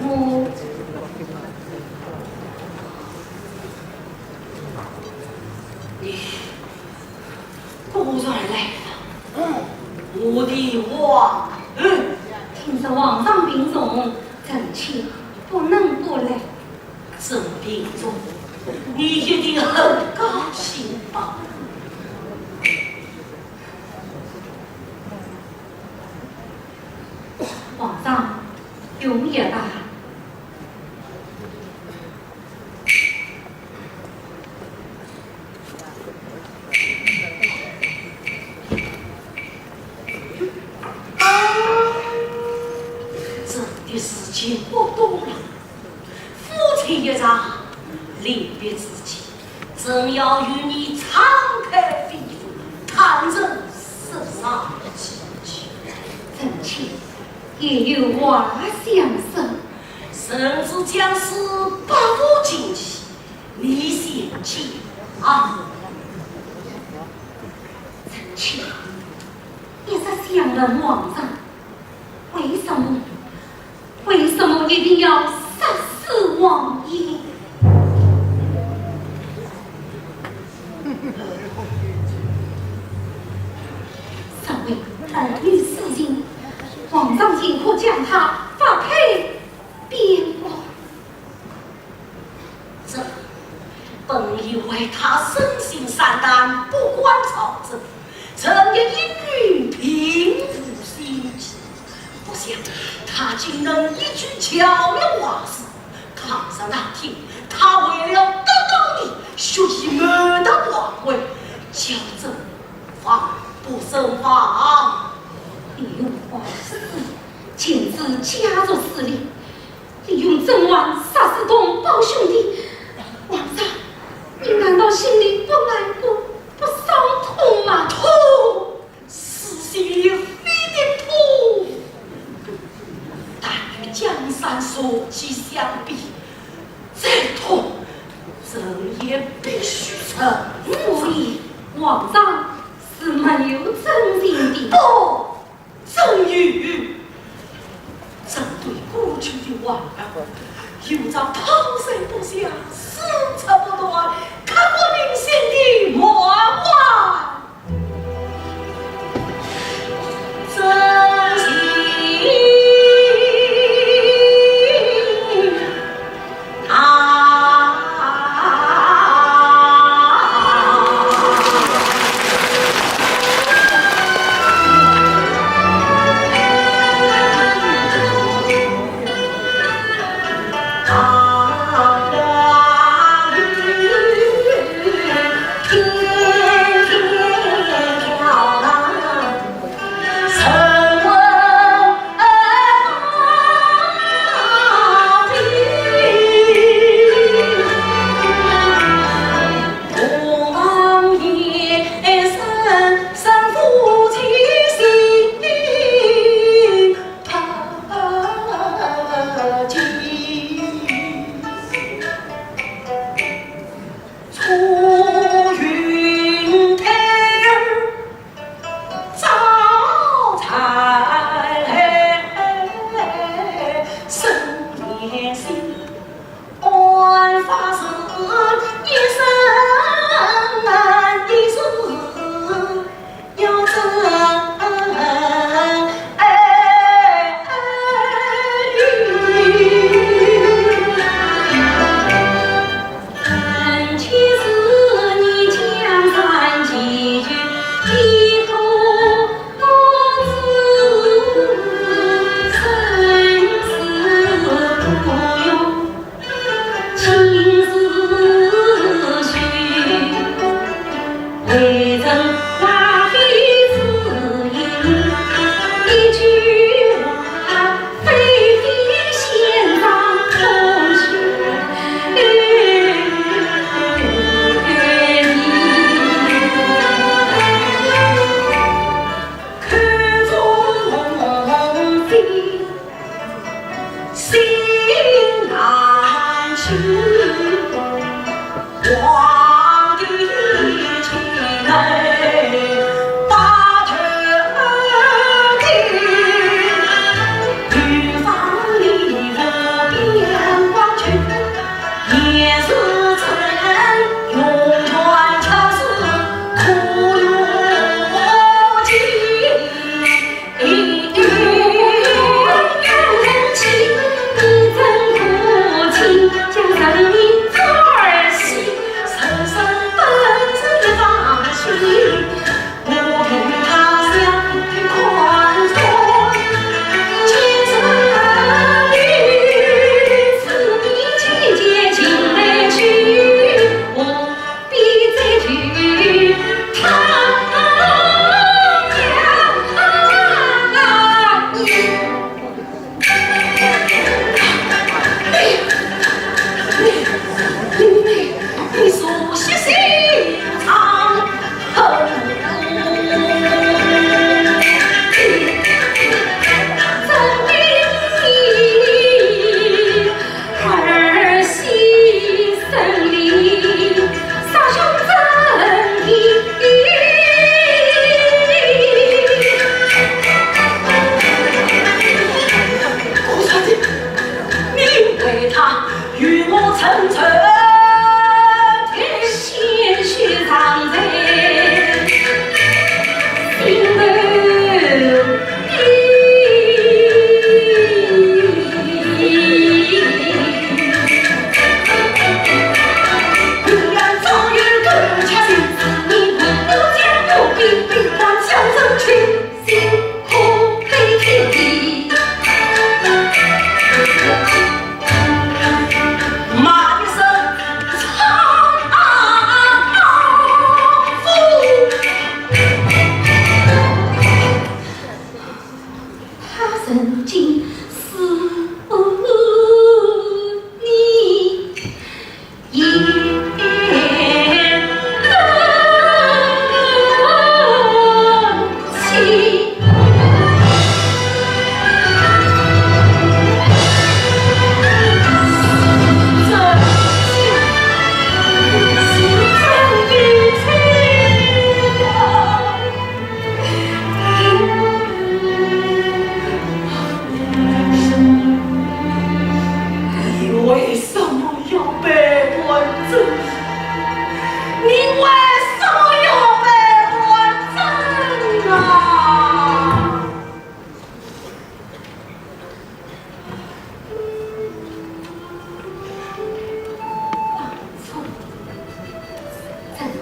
我。你果然来了，我的皇后。听说皇上病重，臣妾不能不来。 真病重，你一定很高兴吧？皇上，容易吧？啊，朕的事情不多了。 夫妻一场，临别之际，朕要与你敞开肺腑，坦诚世上之情。臣妾也有话相说。人之将死，百无禁忌，你先讲啊。臣妾一直想问皇上，为什么 为什么一定要杀死王爷？身为儿女私情，皇上尽可将他发配边疆。这 本以为他身心善良，不管朝政，朕也应允平复心计。不想他竟能一句巧言话事，倘若那天他为了得到你，血洗满朝皇位，叫朕防不胜防。你用话事，简直家族撕裂。 利用甄嬛杀死同胞兄弟，皇上，你难道心里不难过、不伤痛吗？痛，是心里非的痛。但与江山社稷相比，再痛，朕也必须承受。所以，皇上是没有真情的。不， 朕有，朕对过去的患难，有着抛弃不下、撕扯不断、刻骨铭心的满怀真情。 啊。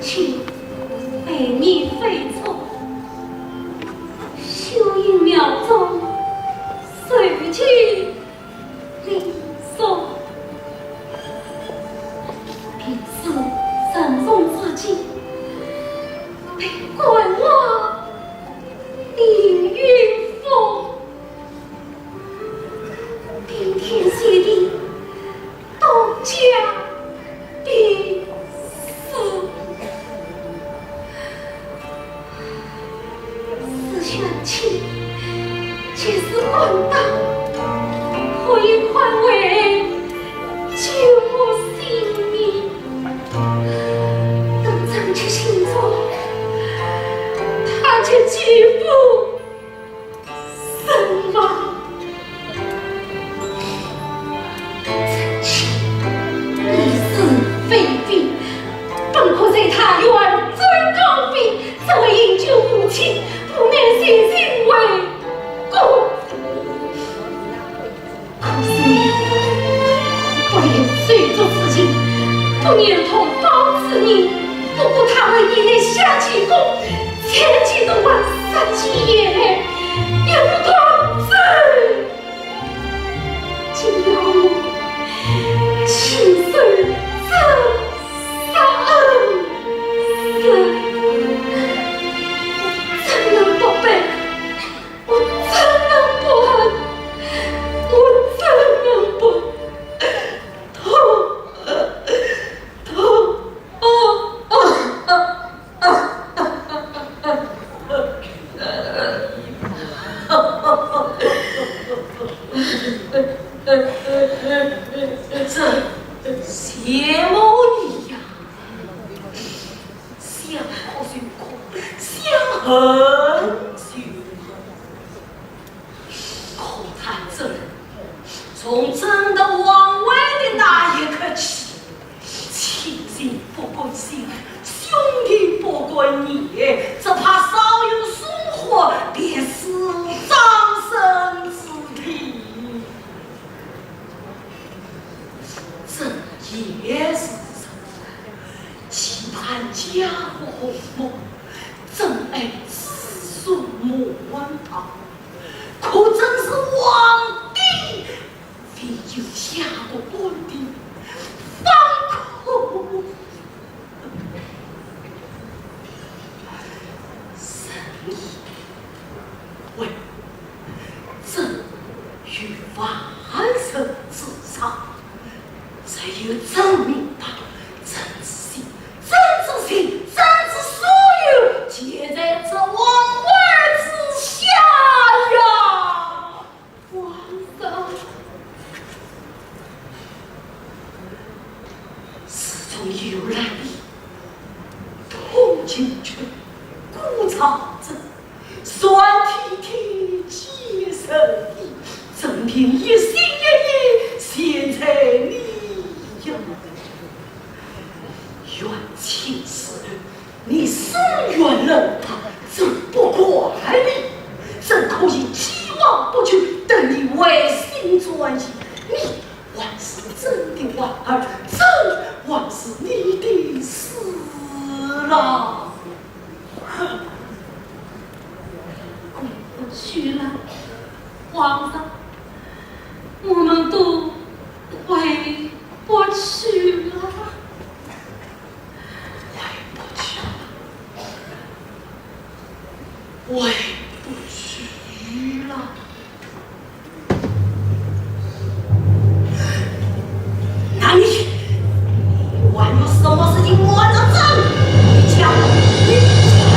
情，被你飞出，秀英庙中，受尽凌辱。便是沉重之际，被关了凌云峰。 冰天雪地，冻僵的死。思想起，即使关刀，可以宽慰救我性命。等张七醒着，他却几乎 身亡。张七，你是非非，本可随他远征高飞，只为营救父亲，不免先行为公。 可是你不留手足之情，不念同胞之义，不顾他为你立下奇功，前去都还杀鸡也来，也不断罪。今要我亲手斩杀恩人，怎能不悲？ 我怎能不恨？我怎能不痛？痛！这谢某一样，想哭就哭，想恨就恨。 可他这人从征得王位的那一刻起，亲情不关心，兄弟不关义，只怕稍有疏忽，便是葬身之地。这也是人，期盼家和和睦，真爱子孙满堂。 可真是皇帝未有下过官的放空。仁义为政于万人之上，只有真明白，真知情，真知情，真知所有，皆在这王位之下呀。 皇上，自从有了你，通京军，顾朝政，算天天皆受益，真凭一心一意，全在你呀。 愿卿是你是远人，朕不怪你，朕可以既往不咎，对你回心转意。你还是朕的皇儿，朕还是你的侍郎。回不去了，皇上，我们都回不去了。 回不去了，回不去了。那你，你还有什么事情瞒着朕？你讲，你讲！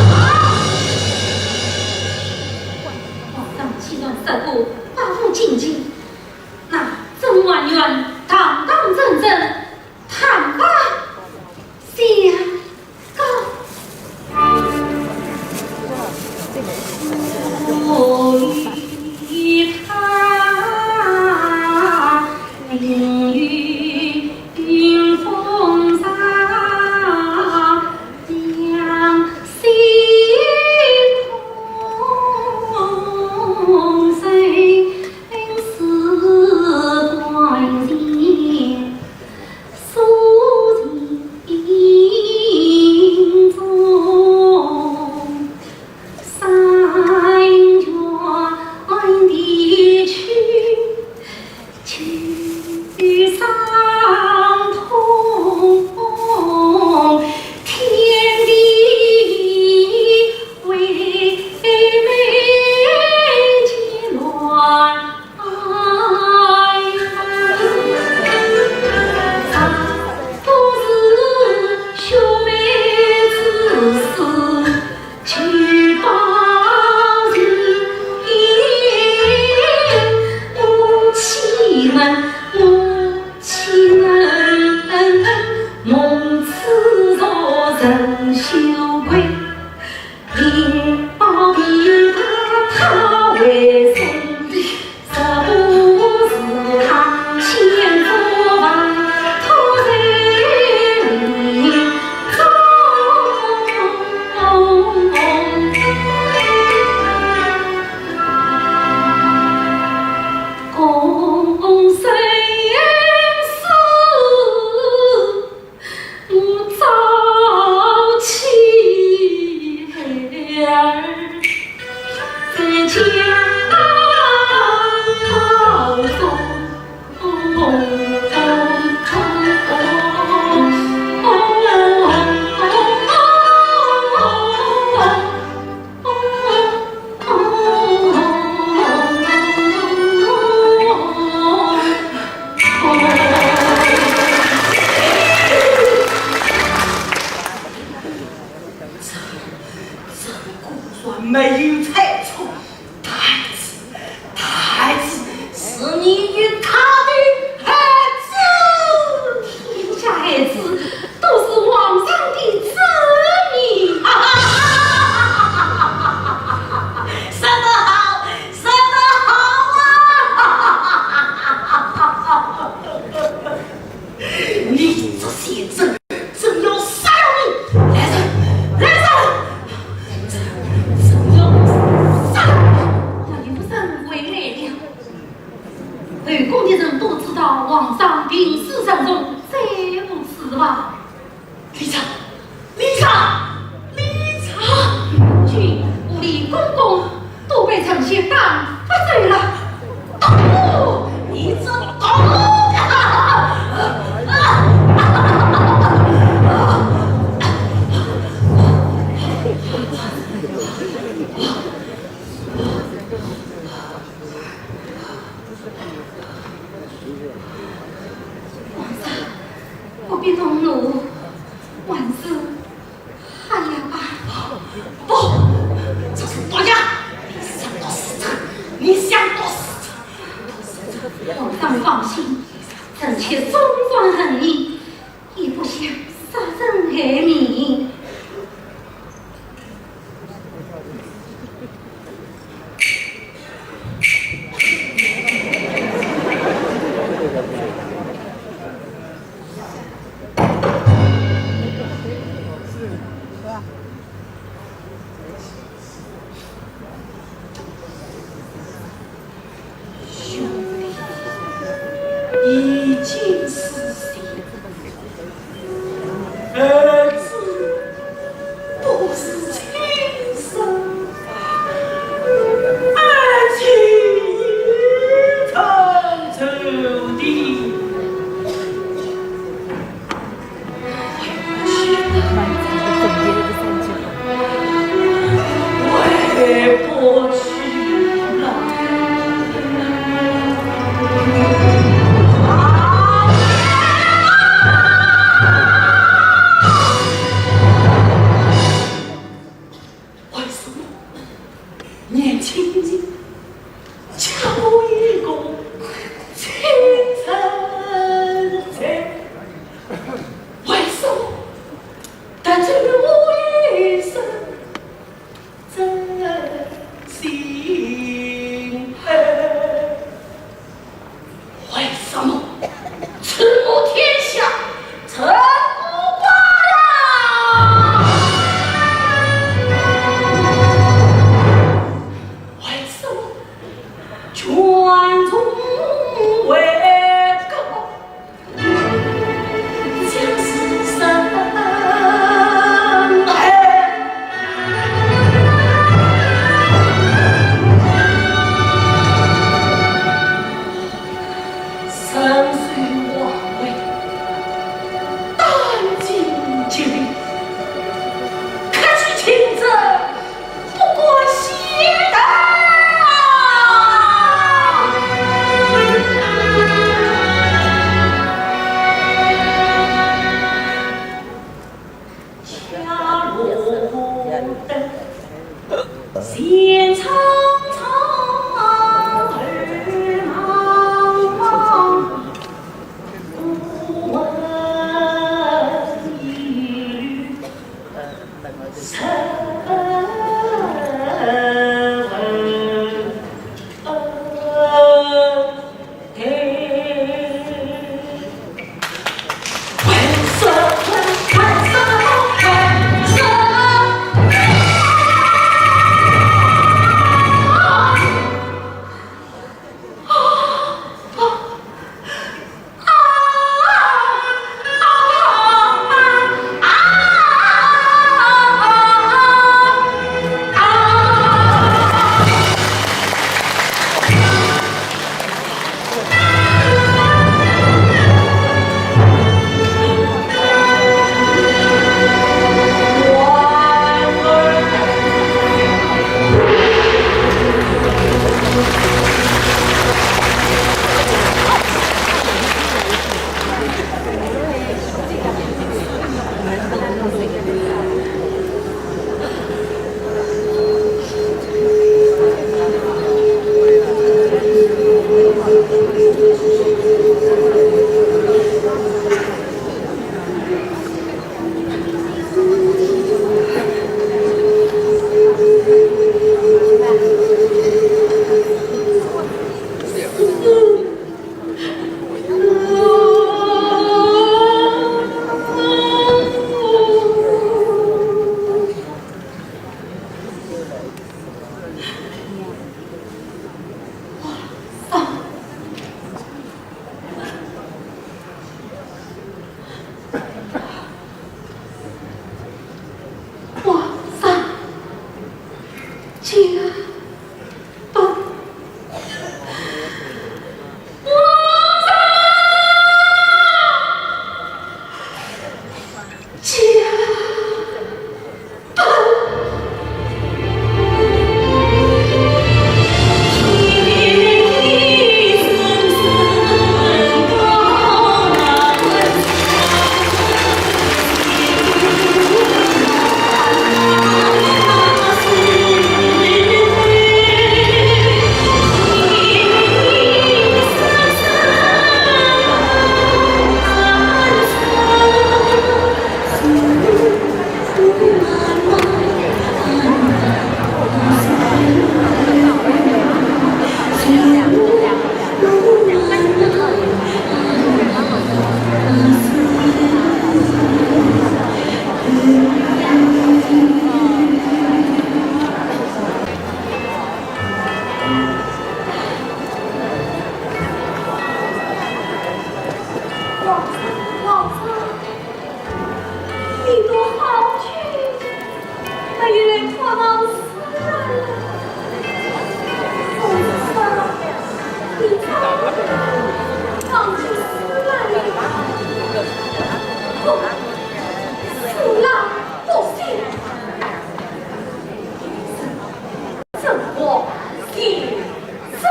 皇上既然说过，百无禁忌，那朕还愿堂堂正正 坦白相告。这，这个估算没有猜错，他儿子，他儿子是你与他的儿子。天下孩子都是皇上的子民。说得好，说得好啊！你这些人， 朕要杀了你！来人，来人！朕要杀了你！那刘福生回来了。后宫的人都知道皇上病势沉重，再无指望。李昌，李昌，李昌！君、李公公 都被臣妾打发走了。哦，你这毒狗！皇上，不必动怒，万事 好了吧？不，这是毒药！你想毒死朕，你想毒死朕！皇上放心，臣妾忠肝义胆，也不想杀人害命。 兄弟已经死心，儿子不是亲生，儿子已成仇敌。 回不去了，回不去了。为什么年轻人 欠我一个亲生子，为什么得罪我一声真心恨？为什么吃我天下这个瓜呀？为什么 全中为高，将士伤害。身受王位，担尽吉利，可是亲者 不可惜的。恰落得闲窗窗，二茫茫，孤门一旅。家本，我家本。你都好久没有来看望师奶了。凤子啊，你早忘记师奶了。哼，师奶不行。真我心生。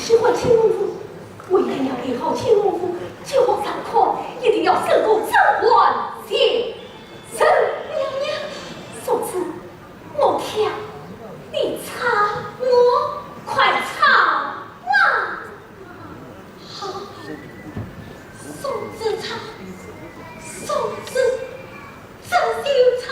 喜欢清风府，为了要变好清风府，请皇上看，一定要胜过甄嬛前身。娘娘。松子，我跳，你唱。我快唱啊！好，松子唱，松子，这就唱。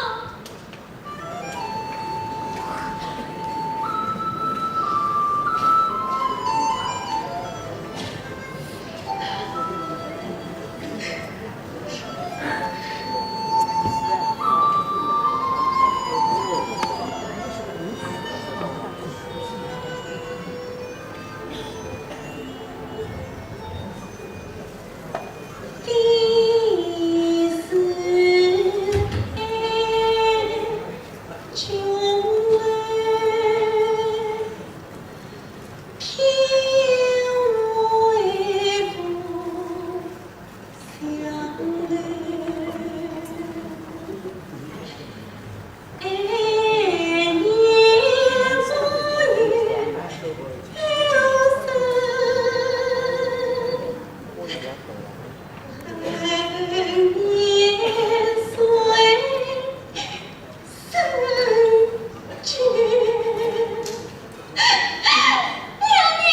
娘娘，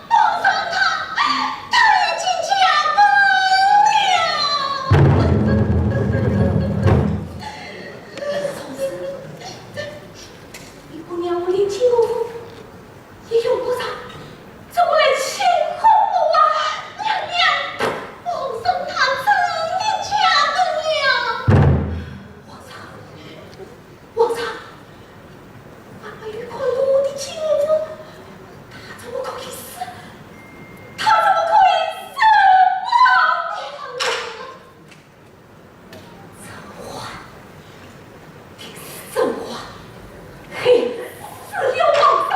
皇上他，他已经驾崩了。你姑娘不领清风府，也用不着这么来欺负我啊！娘娘，皇上他真的驾崩了。皇上，皇上， 妈妈有看到我的清风府，她怎么可以死？她怎么可以死啊？甄嬛，定是甄嬛害死了皇上。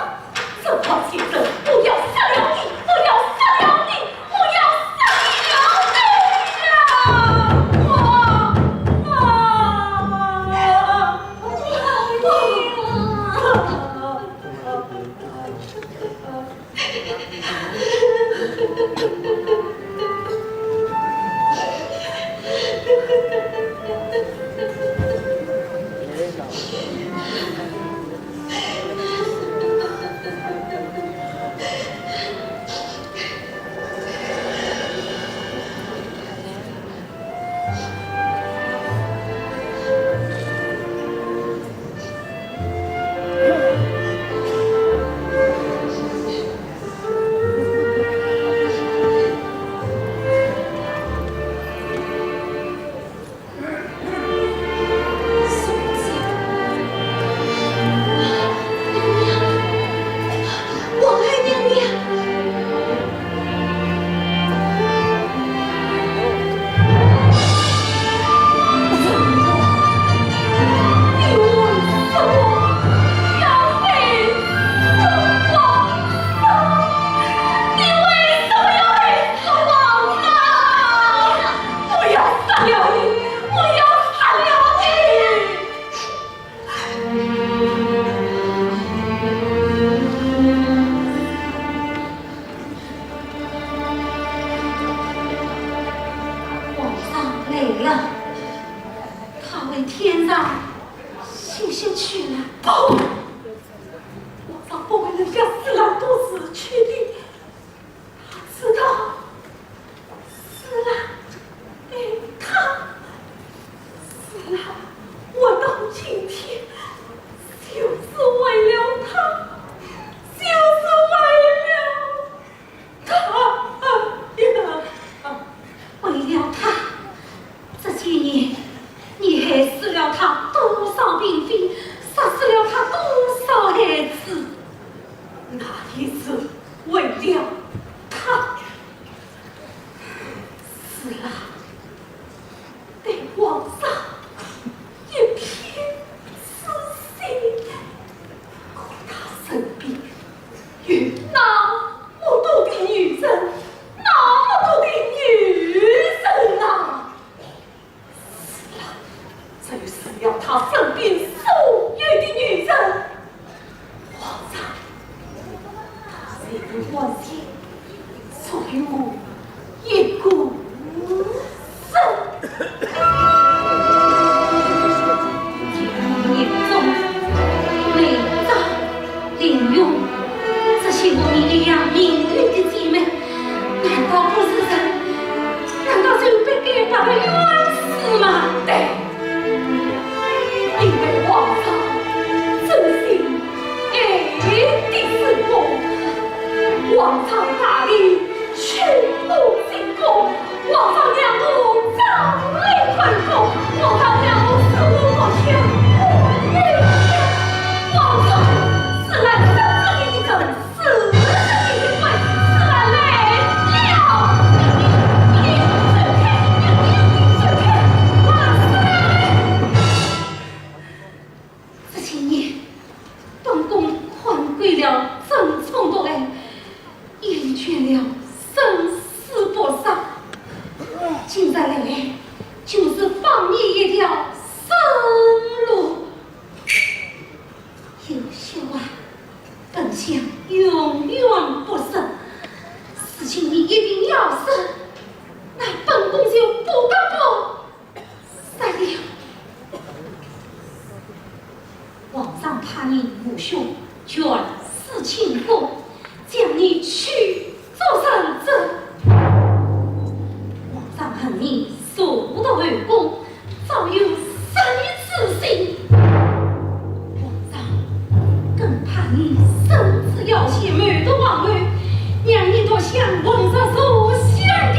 甄嬛先生，我要杀了你，我要杀了你，我要杀了你呀！我，啊，啊！ 我要杀了你！我要杀了你！皇上来了，他回天上歇息去了。不，皇上不会留下侍郎独自去的。 他知道，侍郎爱他，侍郎活到今天，就是为了他，就是为了他呀！为了他，这些年，你害死了他多少嫔妃，杀死了他多我一个人。眼中，梅妃、林墉，这些我们一样命运的姐妹，难道不是人？难道就不该把她冤死吗？对，因为皇上真心爱的是我，皇上大礼，娶我进宫，皇上让我早来看过，皇上让我死我不想活。皇上，是来生这个一个 是，是，是，是，来了！你，你走开，你，你走开，我死了！这些年，本宫看够了争宠夺爱，厌倦了生死搏杀，今日来，就是放你一条生路。 有些话，本相永远不说。事情你一定要说，那本宫就不得不说了。皇上怕你无兄，卷死清宫，将你取 做臣者，皇上恨你入得后宫，早有杀你之心。皇上更怕你圣旨要写，谋夺皇后，让你独享皇上所享的